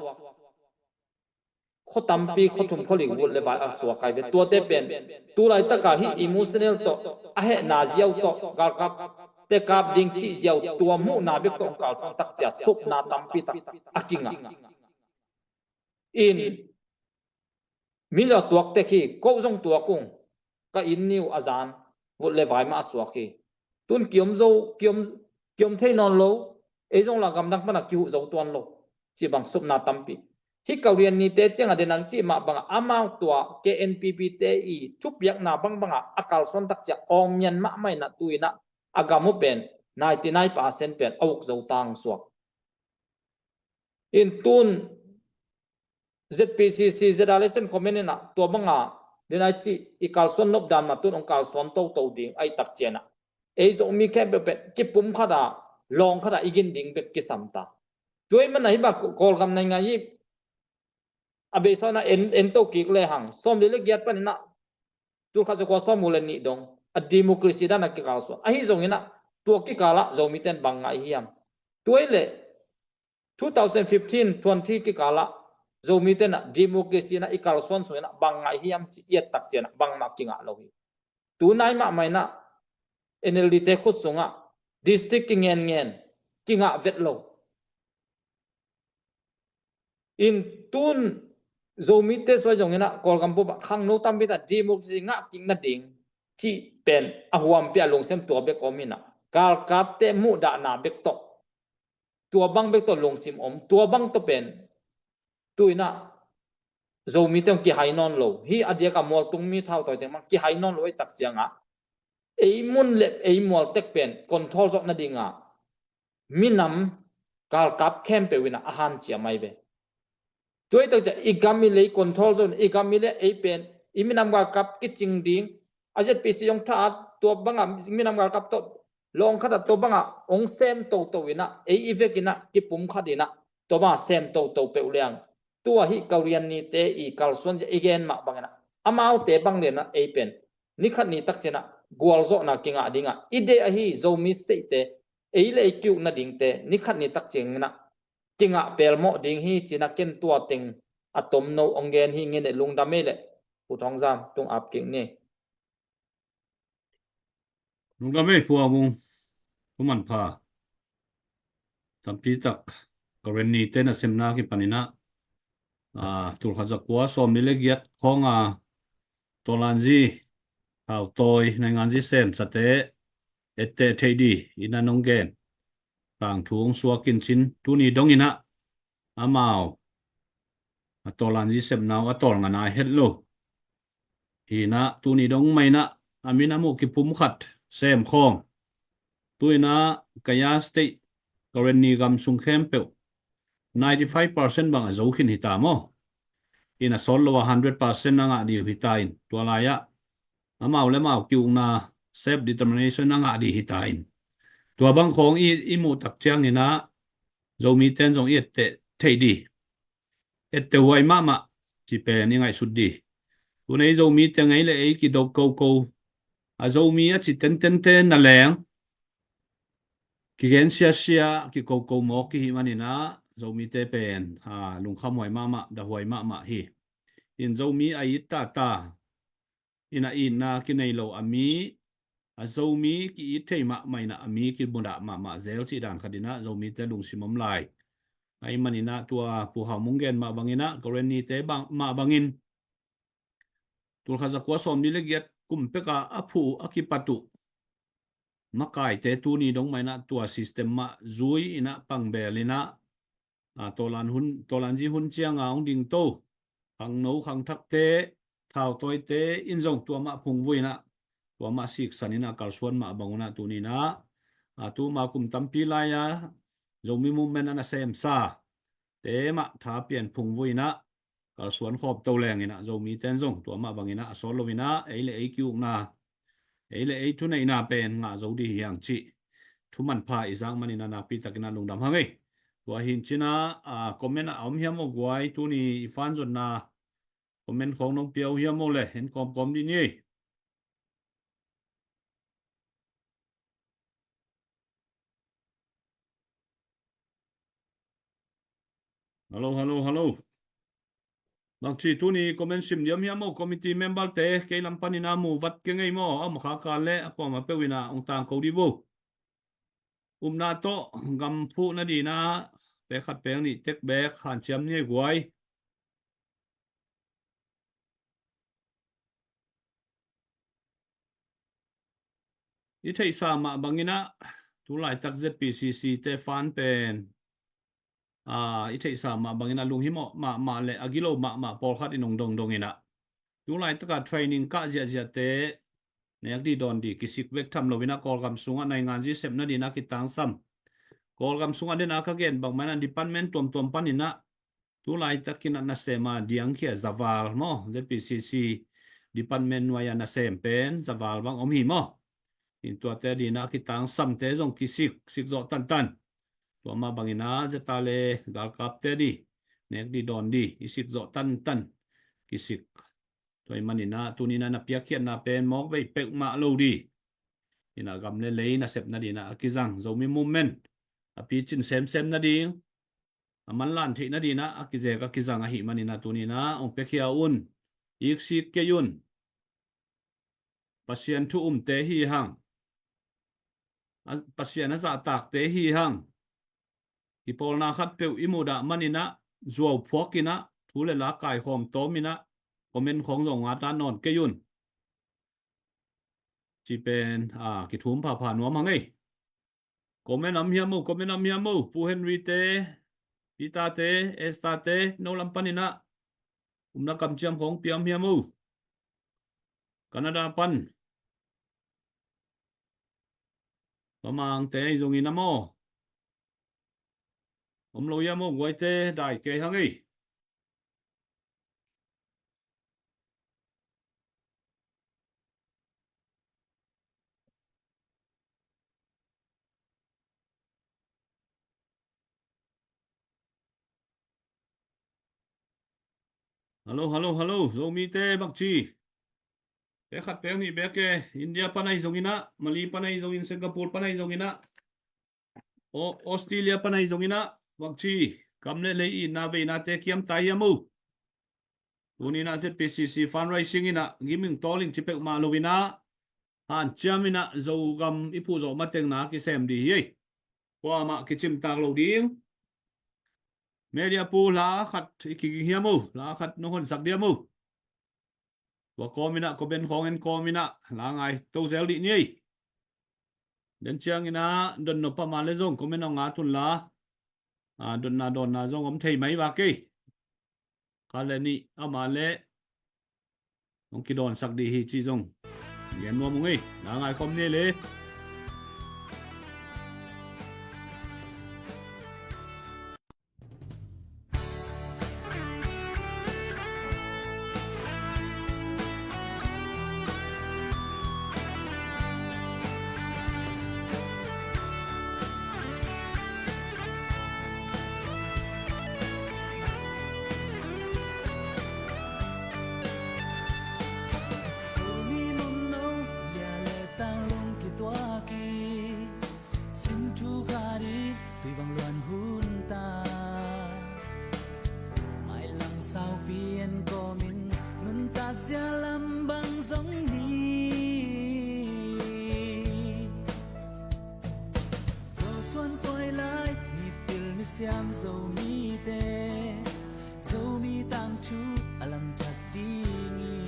khua tampi, khua thum khua li vut le vai a suak ahi ve. Tuate pen tulaitaka hih emotional tawh a hehna ziau tawh galkapte kap ding cih ziau tua muhna bek tawh hong kalsuan tak ciang supna tampi tak a kingah. In mi zaw tuak tek hi, ko zong tuak ung, ka inn ni uh a zan, vut le vai mah a suak hi. Tun kiom zo, kiom, kiom thei nawn lo, ei zong la gamdang pana kihuh zo tuan lo cih bang supna tampi. Hih Karen nite ciangah den ang cih mah bangah amau tua KNPP te i thupiakna bangbangah a kalsuan tak ciang awngmian mahmah in ah tu in ah a gam uh pen ninety nine percent pen a uk zo tang suak. In tun ZPCC, General Election Commission in ah tua banga den ai cih i kalsuan nop dan mah tun hong kalsuan toto ding ahi tak ciang ah ei Zomi khempeuh pen kipum khat a, lawng khat a i gin ding bek kisam ta. Tua ahih manin ah hih bang Kawlgam naingngan hi a, beisawn a en, en to kik lehang sawmli le giat panin ah tulkhat zakua sawmguk le nih dong a democracy dan a kikalsuan. Ahi zongin ah tua kikalah Zomite in bang ngah i hiam? Tua ahih leh two thousand fifteen twenty kikalah Zomite in ah democracy in ah i kalsuan sungin ah bang ngah i hiam cih i et tak ciang ah bangmah kingah lo hi. Tunai mahmah in ah NLD te khut sungah district kingenngen kingah vet lo. In tun Zomite suai zongin ah Kawlgam bup ah khangno tampi tak democracy ngah kik nading cih pen a huampi a lungsim tua bek om in ah galkapte muhdahna bek tawh tua bang bek tawh lungsim om, tua bang tawh pen tu in ah Zomite hong kihai nawn lo hi. A diak a mualtung mi thautawi teng bang kihai nawn lo ahi tak ciang ah ei mun le ei mual tek pen control zawh nading ah minam galkap khempeuh in ah a hanciam ahi ve. Tua ahih tak ciang i gam i lei control zawh in, i gam i lei ei pen i minam galkap kicing ding a ZPC hong tha a, tua bangah minam galkap tawh lawng khat a tua bangah hong sem toto in ah ei i vek in ah kipum khat in ah tua bangah sem toto peuh leng tua hih Karen nite i kalsuan zia i gen mah bangin ah amaute bang lian ah ei pen ni khat ni tak ciang ah gualzawhna kingah ding ah i deih ahi Zomi state te ei le ei ki-uk nadingte ni khat ni tak ciangin ah kingah pelmawh ding hi ci-in ah ken tua teng a tomno hong gen hi. Ngen e, lungdam ei leh Pu Thawng Zam tung ap kik ni. Lungdam ei Pu Aung Bung, pu manpha. Tampi tak Karen nite nasemna kipanin ah, ah, tulkhat zakua sawmli le giat khawng a tawlanzi thautawi nainganzi semsate etteh theih ding in ah nong gen tangthu hong suak in cin, tuni dongin ah amau a tawlanzi sepna uh a tawlnga nai het lo. Hi in ah tuni dong mah in ah a minam uh kipum khat sem khawm. Tu in ah Kayah State, Karen ni gam sung khempeuh ninety five percent bang a zo khin hi ta maw? In a sawt lo a hundred percent a ngah ding uh hi ta in, tua lai ah amau le amau ki-ukna self determination a ngah ding hi ta in, tua bang khawng i, i muh tak ciangin ah Zomite in zong i etteh theih ding, etteh huai mahmah ci pen i ngaihsut ding. Tun ei Zomite ngei le ei kidop koko, a Zomi a ci tentente na leng kigen siasia, kikoko mawk kihi manin ah Zomite pen, ah, lungkham huai mahmah, dah huai mahmah hi. In Zomi a it tata, in a itna kinei lo a mi a Zomi ki-it thei mahmah in ah, a mi kimudah mahmah zel cih dan khat in ah Zomite lungsim om lai. Ahih manin ah tua Pu Hau Mung gen mah bangin ah, Karen Ni te bang, mah bangin, tulkhat zakua sawmli le giat kum pek a a phu a kipat uh makaite tuni dong mah in ah tua system mah zui in ah pangbel in ah, a, tawlan hun, tawlan zi hun ciang a hong dingto khangno khangthakte, thautawite in zong tua mah phungvui in ah, tua mah siksan in ah kalsuan mah bang un ah tuni in ah, a, tuma kum tampi lai a Zomi Movement a nasemsa te mah tha pian phungvui in ah kalsuan khawm to leng in ah, Zomite in zong tua mah bang in ah a sawt lo in ah ei le ei ki-ukna, ei le ei thuneihna pen ngah zo ding hi hang cih thu manpha i zak manin ah nakpi takin ah lungdam hang ei. Tua hi in cin ah, a, comment ah a om hiam aw guai, tuni i fan zonna comment khawng nong pia uh hiam aw le, en kawmkawm dih ni ei. Hello, hello, hello. Bang ci tuni comment sim diam hiam aw, committee member te, kei lam panin ah mu vat keng ei maw, a ma kha kal le a kuamah peuh in ah hong tangko dih vo. Upna tawh gam phuhna ding in ah pek khat pek nih tek bek hanciam ni ei guai. I theihsa mah bangin ah, tu laitak Z P C C te fan pen, a, i theihsa mah bangin ah lunghimawh mahmah le a gilo mahmah pawlkhat in hong dongdong in ah, tu laitak a training kah ziahziahte nek dih dawn dih kisik bek tham lo in ah, Kawlgam sungah naingan zi sepna ding in ah kitangsam, Kawlgam sungah den a ka gen bang mah in ah department tuamtuam panin ah tu laitakin ah nasem a diangkhia zaval maw, Z P C C department nuai a nasem pen zaval bang om hi maw. In tuate ding in ah kitangsamte zong kisik, sik zawh tantan. Tua mah bangin ah zeta le galkapte ding nek dih dawn dih i sik zawh tantan, kisik. Tua ahih manin ah tuni in ah na piakkhiatna pen mawk bei peuhmah lo ding in ah, gam le lei nasepna ding in ah a kizang Zomi Movement a picin semsem nading, a manlan theih nading in ah a kizek a kizang ahih manin ah tuni in ah hong piakhia un. Iksik kei un. Pasian thu umte hi hang. A, Pasian a zahtakte hi hang. Kipawlna khatpeuh i mudah manin ah zuau phuak in ah, thu le la kaikhawm tawm in ah, comment khawng zong ngat nawn kei un. Ci pen, a, kithum phapha nuam hang ei. Comment om hiam aw, comment om hiam aw, Pu Henry te, Peter te, Esther te, no lam panin ah upna kamciam khawng pia om hiam aw. Canada pan. Pamangte ahi zongin ah maw, om lo hiam aw guaite, dai kei hang ei. Hello, hello, hello, Zomite bangci. Pek khat pek nih bek e, India pan ahi zongin ah, Mali pan ahi zongin, Singapore pan ahi zongin ah, Au-, Australia pan ahi zongin ah, bangci, gam le lei itna veinate kiam ta hiam aw. Tuni in ah Z P C C fundraising in ah giming tawling ci peuhmah lo in ah, hanciam in ah Zogam i phuh zawh matengna kisem ding hi ei. Kuamah kicimtak lo ding. Media pu, la khat i kiging hiam aw, la khat nong honsak diam aw. Tua kawm in ah, comment khawng en kawm in ah la ngai to zel dih ni ei. Den ciangin ah dotna pah mah le zong comment hong ngat un la, a, dotna dawnna zong om thei mai vak ei. Khat le nih a mah le hong kidawnsak dih hi cih zong gen nuam ung ei. La ngai khawm ni ei le. Zomi Nom No, lia le tanglung kituak hi. Sim thu khat hi, tui bang luan hun ta. Mailam saupi en kawmin, nuntak zia lam bang zong ni. Siam Zomite, Zomi tangthu a lam thak ding hi.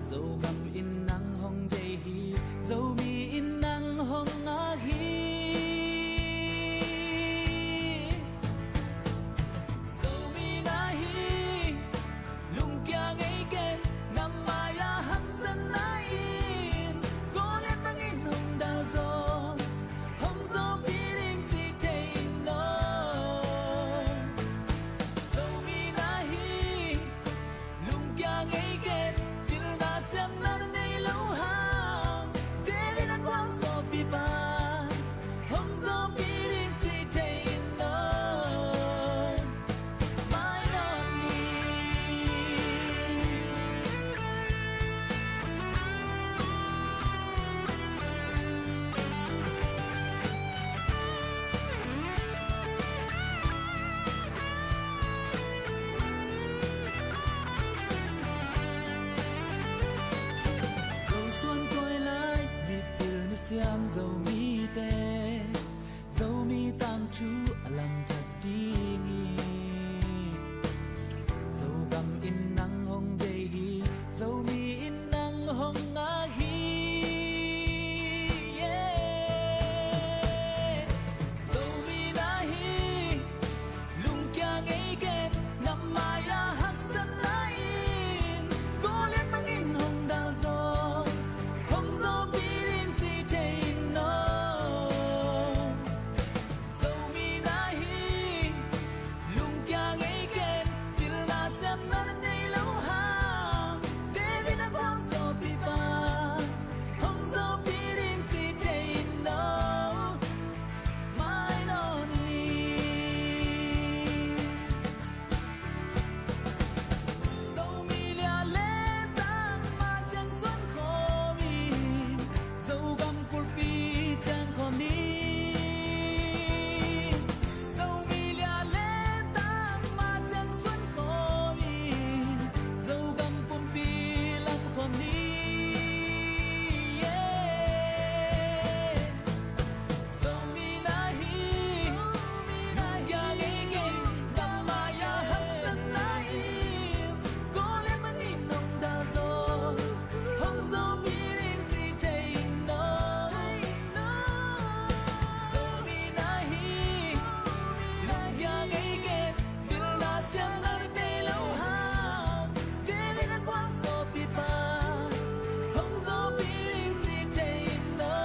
Zogam in nang hong deih hi, Zomi in nang hong ngak hi. Zomi na hi, lungkia ngei ken, na mai-ah haksatna in, Goliat bangin hong dal zaw, hong zawpi ding ci thei in aw. Zomi na hi, lungkia ngei ken, pilna siamna nei lo hang, David a gualzawhpipa, hong zawpi ding ci thei in aw. Mai nawn ni. Zosuan koi lai, mipil ni siam Zomite, Zomi tangthu a lam thak ding hi. Zogam in nang hong deih hi, Zomi in nang hong ngak hi. Yeah. Zomi na hi, lungkia ngei ken, na mai-ah haksatna in, Goliat bangin hong dal zaw, hong zawpi ding ci thei in aw. Zomi na hi, lungkia ngei ken, pilna siamna nei lo hang, David a gualzawhpipa, hong zawpi ding ci thei in aw. Mai nawn ni. Zomi liale tangma ciang suan khawm in, Zogam kulhpi ciang khawm ni. Zomi liale tangma ciang suan khawm in, Zogam pumpi lam khawm ni. Yeah. Zomi na hi, lungkia ngei ken, na mai-ah haksatna in, Goliat bangin hong dal zaw, hong zawpi ding ci thei in aw. Zomi na hi, lungkia ngei ken, pilna siamna nei lo hang, David a gualzawhpipa, hong zawpi ding ci thei in aw.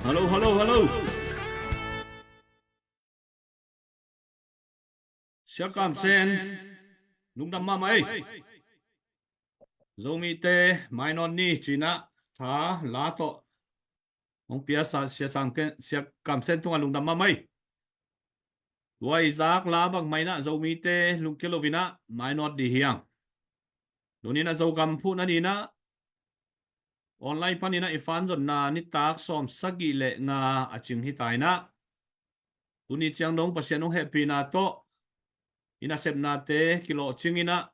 Hello, hello, hello. Sia Kam Sen, lungdam mahmah ei. Zomite, mai nawn ni, ci-in ah, tha, la tawh hong piasa Sia Sam Ken, Sia Kam Sen tungah lungdam mahmah ei. Tua i zak la bangmah in ah Zomite lungkia lo-in ah mai nawn dih hi hang. Tuni-in ah Zogam phuhna ni-in ah online panin ah i fan zonna nitak sawm sagih le nga a cing hi ta-in ah, tuni ciang dong Pasian hong hehpihna tawh i nasepnate kilawhcing in ah,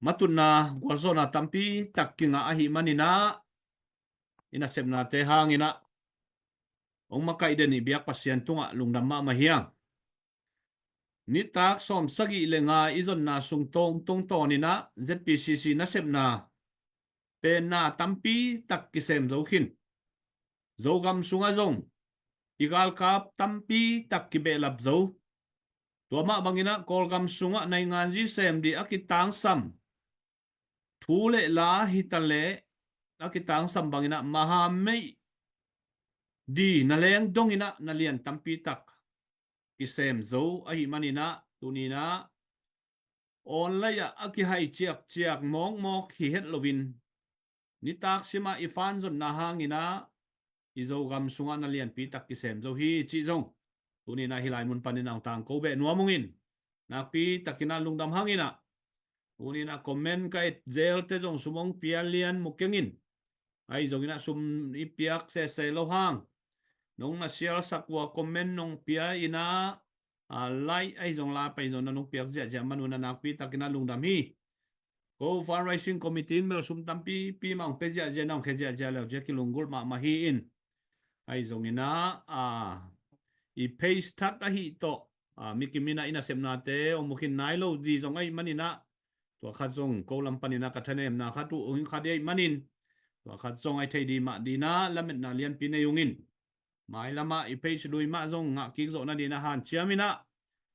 matutna gualzawhna tampi tak kingah ahih manin ah, i nasepnate hangin ah hong makaih den i biak Pasian tungah lungdam mahmah hi hang. Nitak sawm sagih le nga i zonna sung tawng tungtawnin ah Z P C C nasepna penna tampi tak kisem zo khin. Zogam sungah zong i galkap tampi tak kibehlap zo. Tua mah bangin ah Kawlgam sungah nainganzi sem dih a kitangsam, thu le la hi ta leh a kitangsam bangin ah mahameih dih na leng dongin ah na lian tampi tak kisem zo ahih manin ah, tuni-in ah online ah a kihai ciakciak mawkmawk hi het loin, nitak simah i fan zonna hangin ah i Zogam sungah na lianpi tak kisem zo hi cih zong tuni-in ah hih lai mun panin ah hong tangko beh nuam ung in, nakpi takin ah lungdam hangin ah, tuni-in ah comment ka et zelte zong sum hong pia lian mu keng in. Ahi zongin ah sum i piak sese lo hang, nong na sialsak uh a comment nong pia in ah, a, like ahi zong la pai zong na nong piak ziahziah man un ah nakpi takin ah lungdam hi. Ko fundraising committee in bel sum tampipi mah hong pia ziahziah, na hong khia ziahziah leu zia kilunggulh mahmah hi in. Ahi zongin ah, a, i page that ahi tawh, a, mi kim in ah i nasepnate hong mu khin nai lo di zong ahih manin ah, tua khat zong ko lam panin ah ka thanemna khat uh hong hi kha ding ahih manin, tua khat zong ahi thei ding mah ding in ah lametna lianpi nei ung in. Mailam ah i page lui mah zong ngah kik zawh nading in ah hanciam in ah,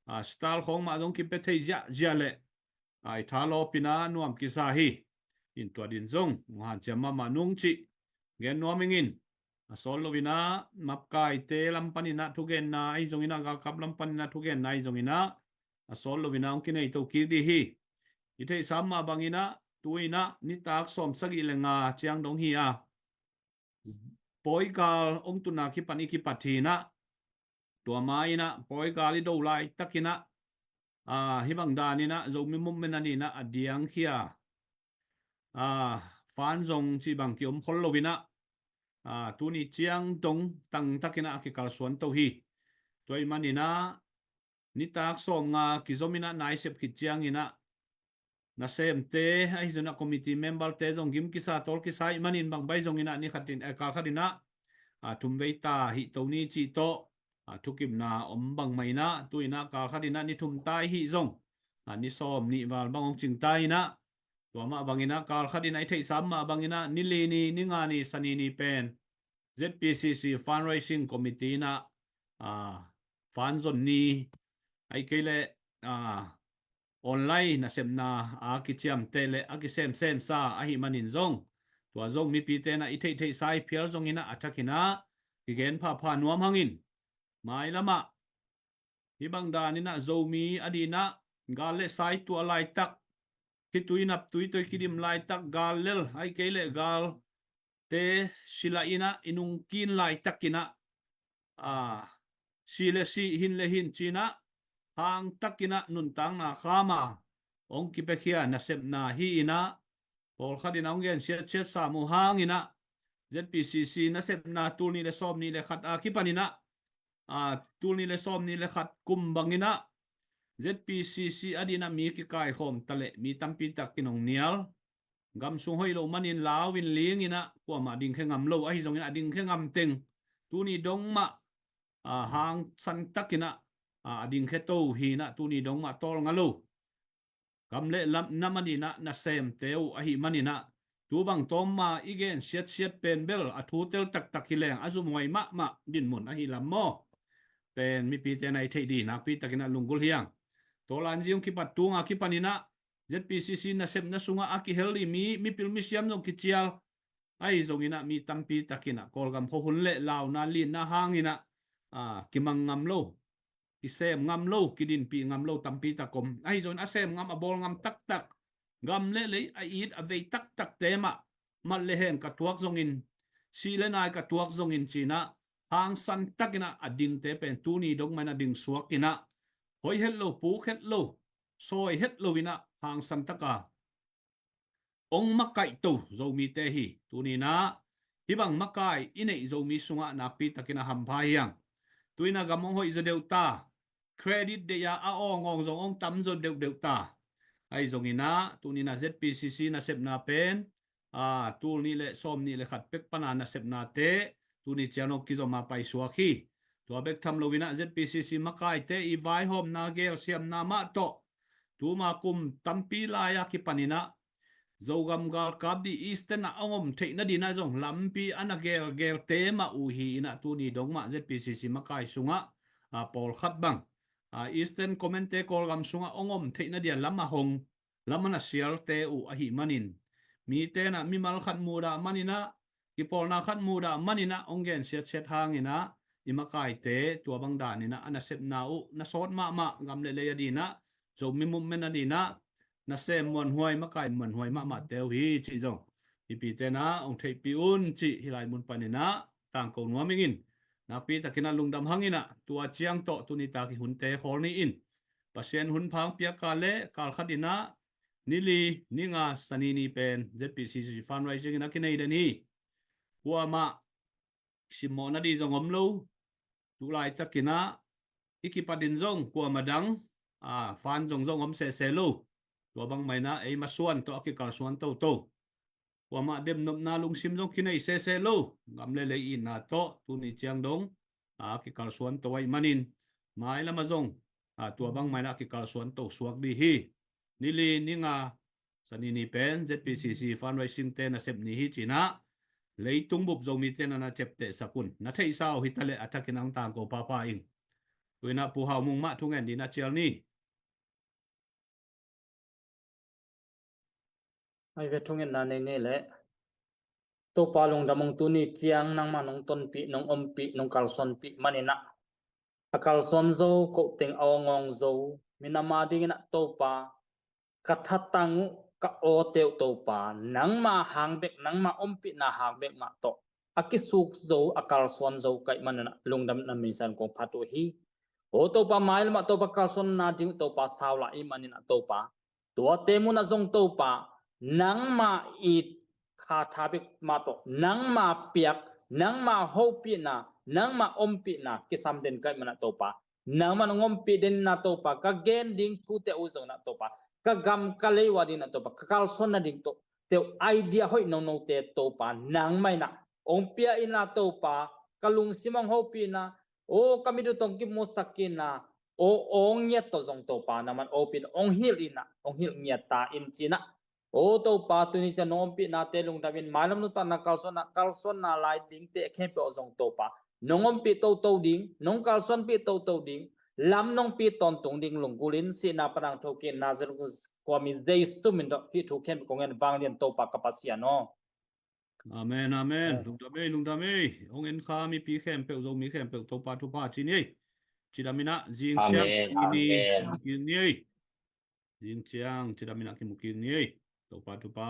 a, star khawng mah zong kipia thei ziahziah leh, a, i thalawpna nuam kisa hi. In tua ding zong hong hanciam mahmah nung cih gen nuam ing in. A sawt loin ah makaite lam panin ah thugenna ahi zongin ah, galkap lam panin ah thugenna ahi zongin ah, a sawt loin ah hong kinei to kik ding hi. I theihsa mah bangin ah tu-in ah nitak sawmsagih le nga ciang dong hi a, pawigal hong tun a kipan i kipat hi in ah, tua ma-in ah pawigal i do laitakin ah, a, hih bang danin ah Zomi movement a ding in ah a diangkhia, a, fan zong cih bang kiom khol loin ah, a, tuni ciang dong tangtakin ah a kikalsuan to hi. Tua ahih manin ah nitak sawmnga kizom in ah na i sep khit ciangin ah, nasemte ahi zongin ah committee memberte zong gim kisa tawl kisa ahih manin bang bai zongin ah ni khatin, eh, kal khatin ah, a, thum vei ta hi to ni cih tawh, a, thukimna om bang mah in ah tu-in ah kal khatin ah ni thum ta hi zong, a, ni sawmnih val bang hong cing ta in ah, tua mah bangin ah kal khatin ah i theihsa mah bangin ah ni li ni, ni nga ni, Sani ni pen Z P C C fundraising committee in ah, a, fan zon ni, ahih kei leh, a, online nasepna a kiciamteh le a kisemsemsa ahih manin zong, tua zong mipite in ah i theihtheihsa i phial zongin ah a thakin ah kigen phapha nuam hangin, mailam ah hih bang danin ah Zomi a ding in ah gal le sai tuah laitak, khitui naptui tawh i kidim laitak, gal lel ahih kei leh galte silah in ah i nungkin laitakin ah, a, si le si, hin le hin ci-in ah hangtakin ah nuntakna kham a hong kipiakhia nasepna hi in ah, pawlkhat in ah hong gensiatsiat sam uh hangin ah Z P C C nasepna tul nih le sawmnih le khat a kipanin ah, a, tul nih le sawmnih le khat kum bangin ah Z P C C a ding in ah mi kikaikhawm ta leh mi tampi takin hong nial. Gam sung hoih loh manin lau in ling in ah kuamah dingkhia ngam lo, ahi zongin a dingkhia ngam teng tuni dong mah, a, hangsan takin ah, a, a dingkhia to hi in ah tuni dong mah tawlnga lo. Gam le lam, nam a ding in ah nasemte uh ahih manin ah tu bang tawm ma i gensiatsiat pen bel a thu tel taktak hi leng a zumhuai mahmah dinmun ahi lam maw? Pen mipite in ah i theih ding nakpi takin ah lunggulh hi hang. Tawlan zi hong kipat tung a kipanin ah Z P C C nasepna sungah a kihel ding mi, mipil misiam zong kicial, ahi zongin ah mi tampi takin ah Kawlgam khuahun le launa linna hangin ah, a, kimang ngam lo, kisem ngam lo, kidinpih ngam lo tampi tak om. Ahi zongin a sem ngam, a bawl ngam taktak, gam le lei a it a vei taktakte mah, mat le hen ka tuak zongin, si le nai ka tuak zongin ci-in ah hangsan takin ah a dingte pen tuni dong mah in ah ding suak in ah, hoih het lo, puk het lo, sawi het lo in ah hangsan tak a hong makaihto Zomite hi. Tuni in ah hih bang makai i neih Zomi sungah nakpi takin a hampha hi hang. Tu-in ah gam hong hoih zaw deuh ta, credit deih a a awngawng zong hong tam zaw deuhdeuh ta. Ahi zongin ah tuni in ah Z P C C nasepna pen, a, tul nih le sawmnih le khat pek pan a nasepnate tuni ciang hong kizom a paisuak hi. Tua bek tham loin ah Z P C C makaite i vaihawmna gelsiamna mah tawh tuma kum tampi lai a kipanin ah Zogam galkap ding Eastern ah hong om theih nading ah zong lampi a na gelgelte mah uh hi in ah tuni dong mah Z P C C makai sungah, a, pawlkhat bang, a, Eastern Command-te Kawlgam sungah hong om theih nading a lam a hong, lam a na sialte uh ahih manin, mite in ah mimal khat mudah manin ah, kipawlna khat mudah manin ah hong gensiatsiat hangin ah i makaite tua bang danin ah a nasepna uh na sawt mahmah, gam le lei a ding ah, Zomi movement a ding ah, nasem muanhuai, makai muanhuai mahmahte uh hi cih zong mipite na hong theihpih un cih hih lai mun panin ah tangko nuam ing in, nakpi takin ah lungdam hang in ah tua ciang tawh tuni tak i hunte khawl ni in, Pasian hun pha hong piak kal le kal khat in ah ni li, ni nga, Sani ni pen Z P C C fundraising in a kinei den hi. Kuamah simmawh nading zong om lo. Tu laitakin ah i kipat in zong kuamah dang, a, fund zong zong om sese lo. Tua bangmah in ah ei masuan tawh a kikalsuan toto. Kuamah demnopna lungsim zong kinei sese lo. Gam le lei itna tawh tuni ciang dong a kikalsuan to ahih manin, mailam ah zong, a, tua bangmah in ah kikalsuan to suak ding hi. Ni li, ni nga, Sani ni pen Z P C C fundraising te nasep ni hi ci-in ah leitung bup Zomite na na ciaptehsak un. Na theihsa uh hi ta leh a thakin hong tangko pahpah ing. Tu in ah Pu Hau Mung mah thungen ding in ah cial ni. Ai ve, thungetna nei ni leh. Topa lungdam ung, tuni ciang nangmah nong tonpih, nong ompih, nong kalsuanpih manin ah a kalsuan zo, koh teng a awngawng zo minam adingin ah Topa, ka thatang uh, ka awte uh Topa, nangma hang bek, nangma ompihna hang bek mah tawh a kisuk zo, a kalsuan zo ka hih manin ah lungdam na minsan kong phat uh hi. O Topa, mailam ah Topa kalsuan nading uh Topa sau la ahih manin ah Topa, tuate mun ah zong Topa, nangma it kha tha bek mah tawh, nangma piak, nangma hopihna, nangma ompihna kisam den ka hih manin ah Topa, nangmah nong ompih den in ah Topa, ka gen ding thute uh zong in ah Topa, ka gam ka lei uh adingin ah Topa, ka kalsuan nading tawh te uh idea hoih nonote Topa, nangmah in ah hong pia in ah Topa, ka lungsim hong hopih in ah, o ka mit uh tawh hong kimusak in ah, o hong ngiat tawh zong Topa, nangmah in ompih in hong hilh in ah, hong hilh ngiat ta in ci-in ah, o Topa, tuni ciang nong ompihnate lungdam in, mailam nuntakna kalsuanna, kalsuanna lai dingte khempeuh ah zong Topa, nong ompih toto ding, nong kalsuanpih toto ding, lam nong pia tawntung ding lunggulh in, sihna pan hong thokik Nazareth khua mi Jesu min tawh hih thu khempeuh kong ngen, vanglian Topa ka Pasian aw. Amen, amen. Amen. Lungdam ei, lungdam ei. Hong en kha mipi khempeuh, Zomi khempeuh Topa thupha ci ni ei. Cidam in ah zing ciang, amen, ci ni ei. Amen. Ci ni ei. Zing ciang cidam in ah kimu kik ni ei. Topa thupha.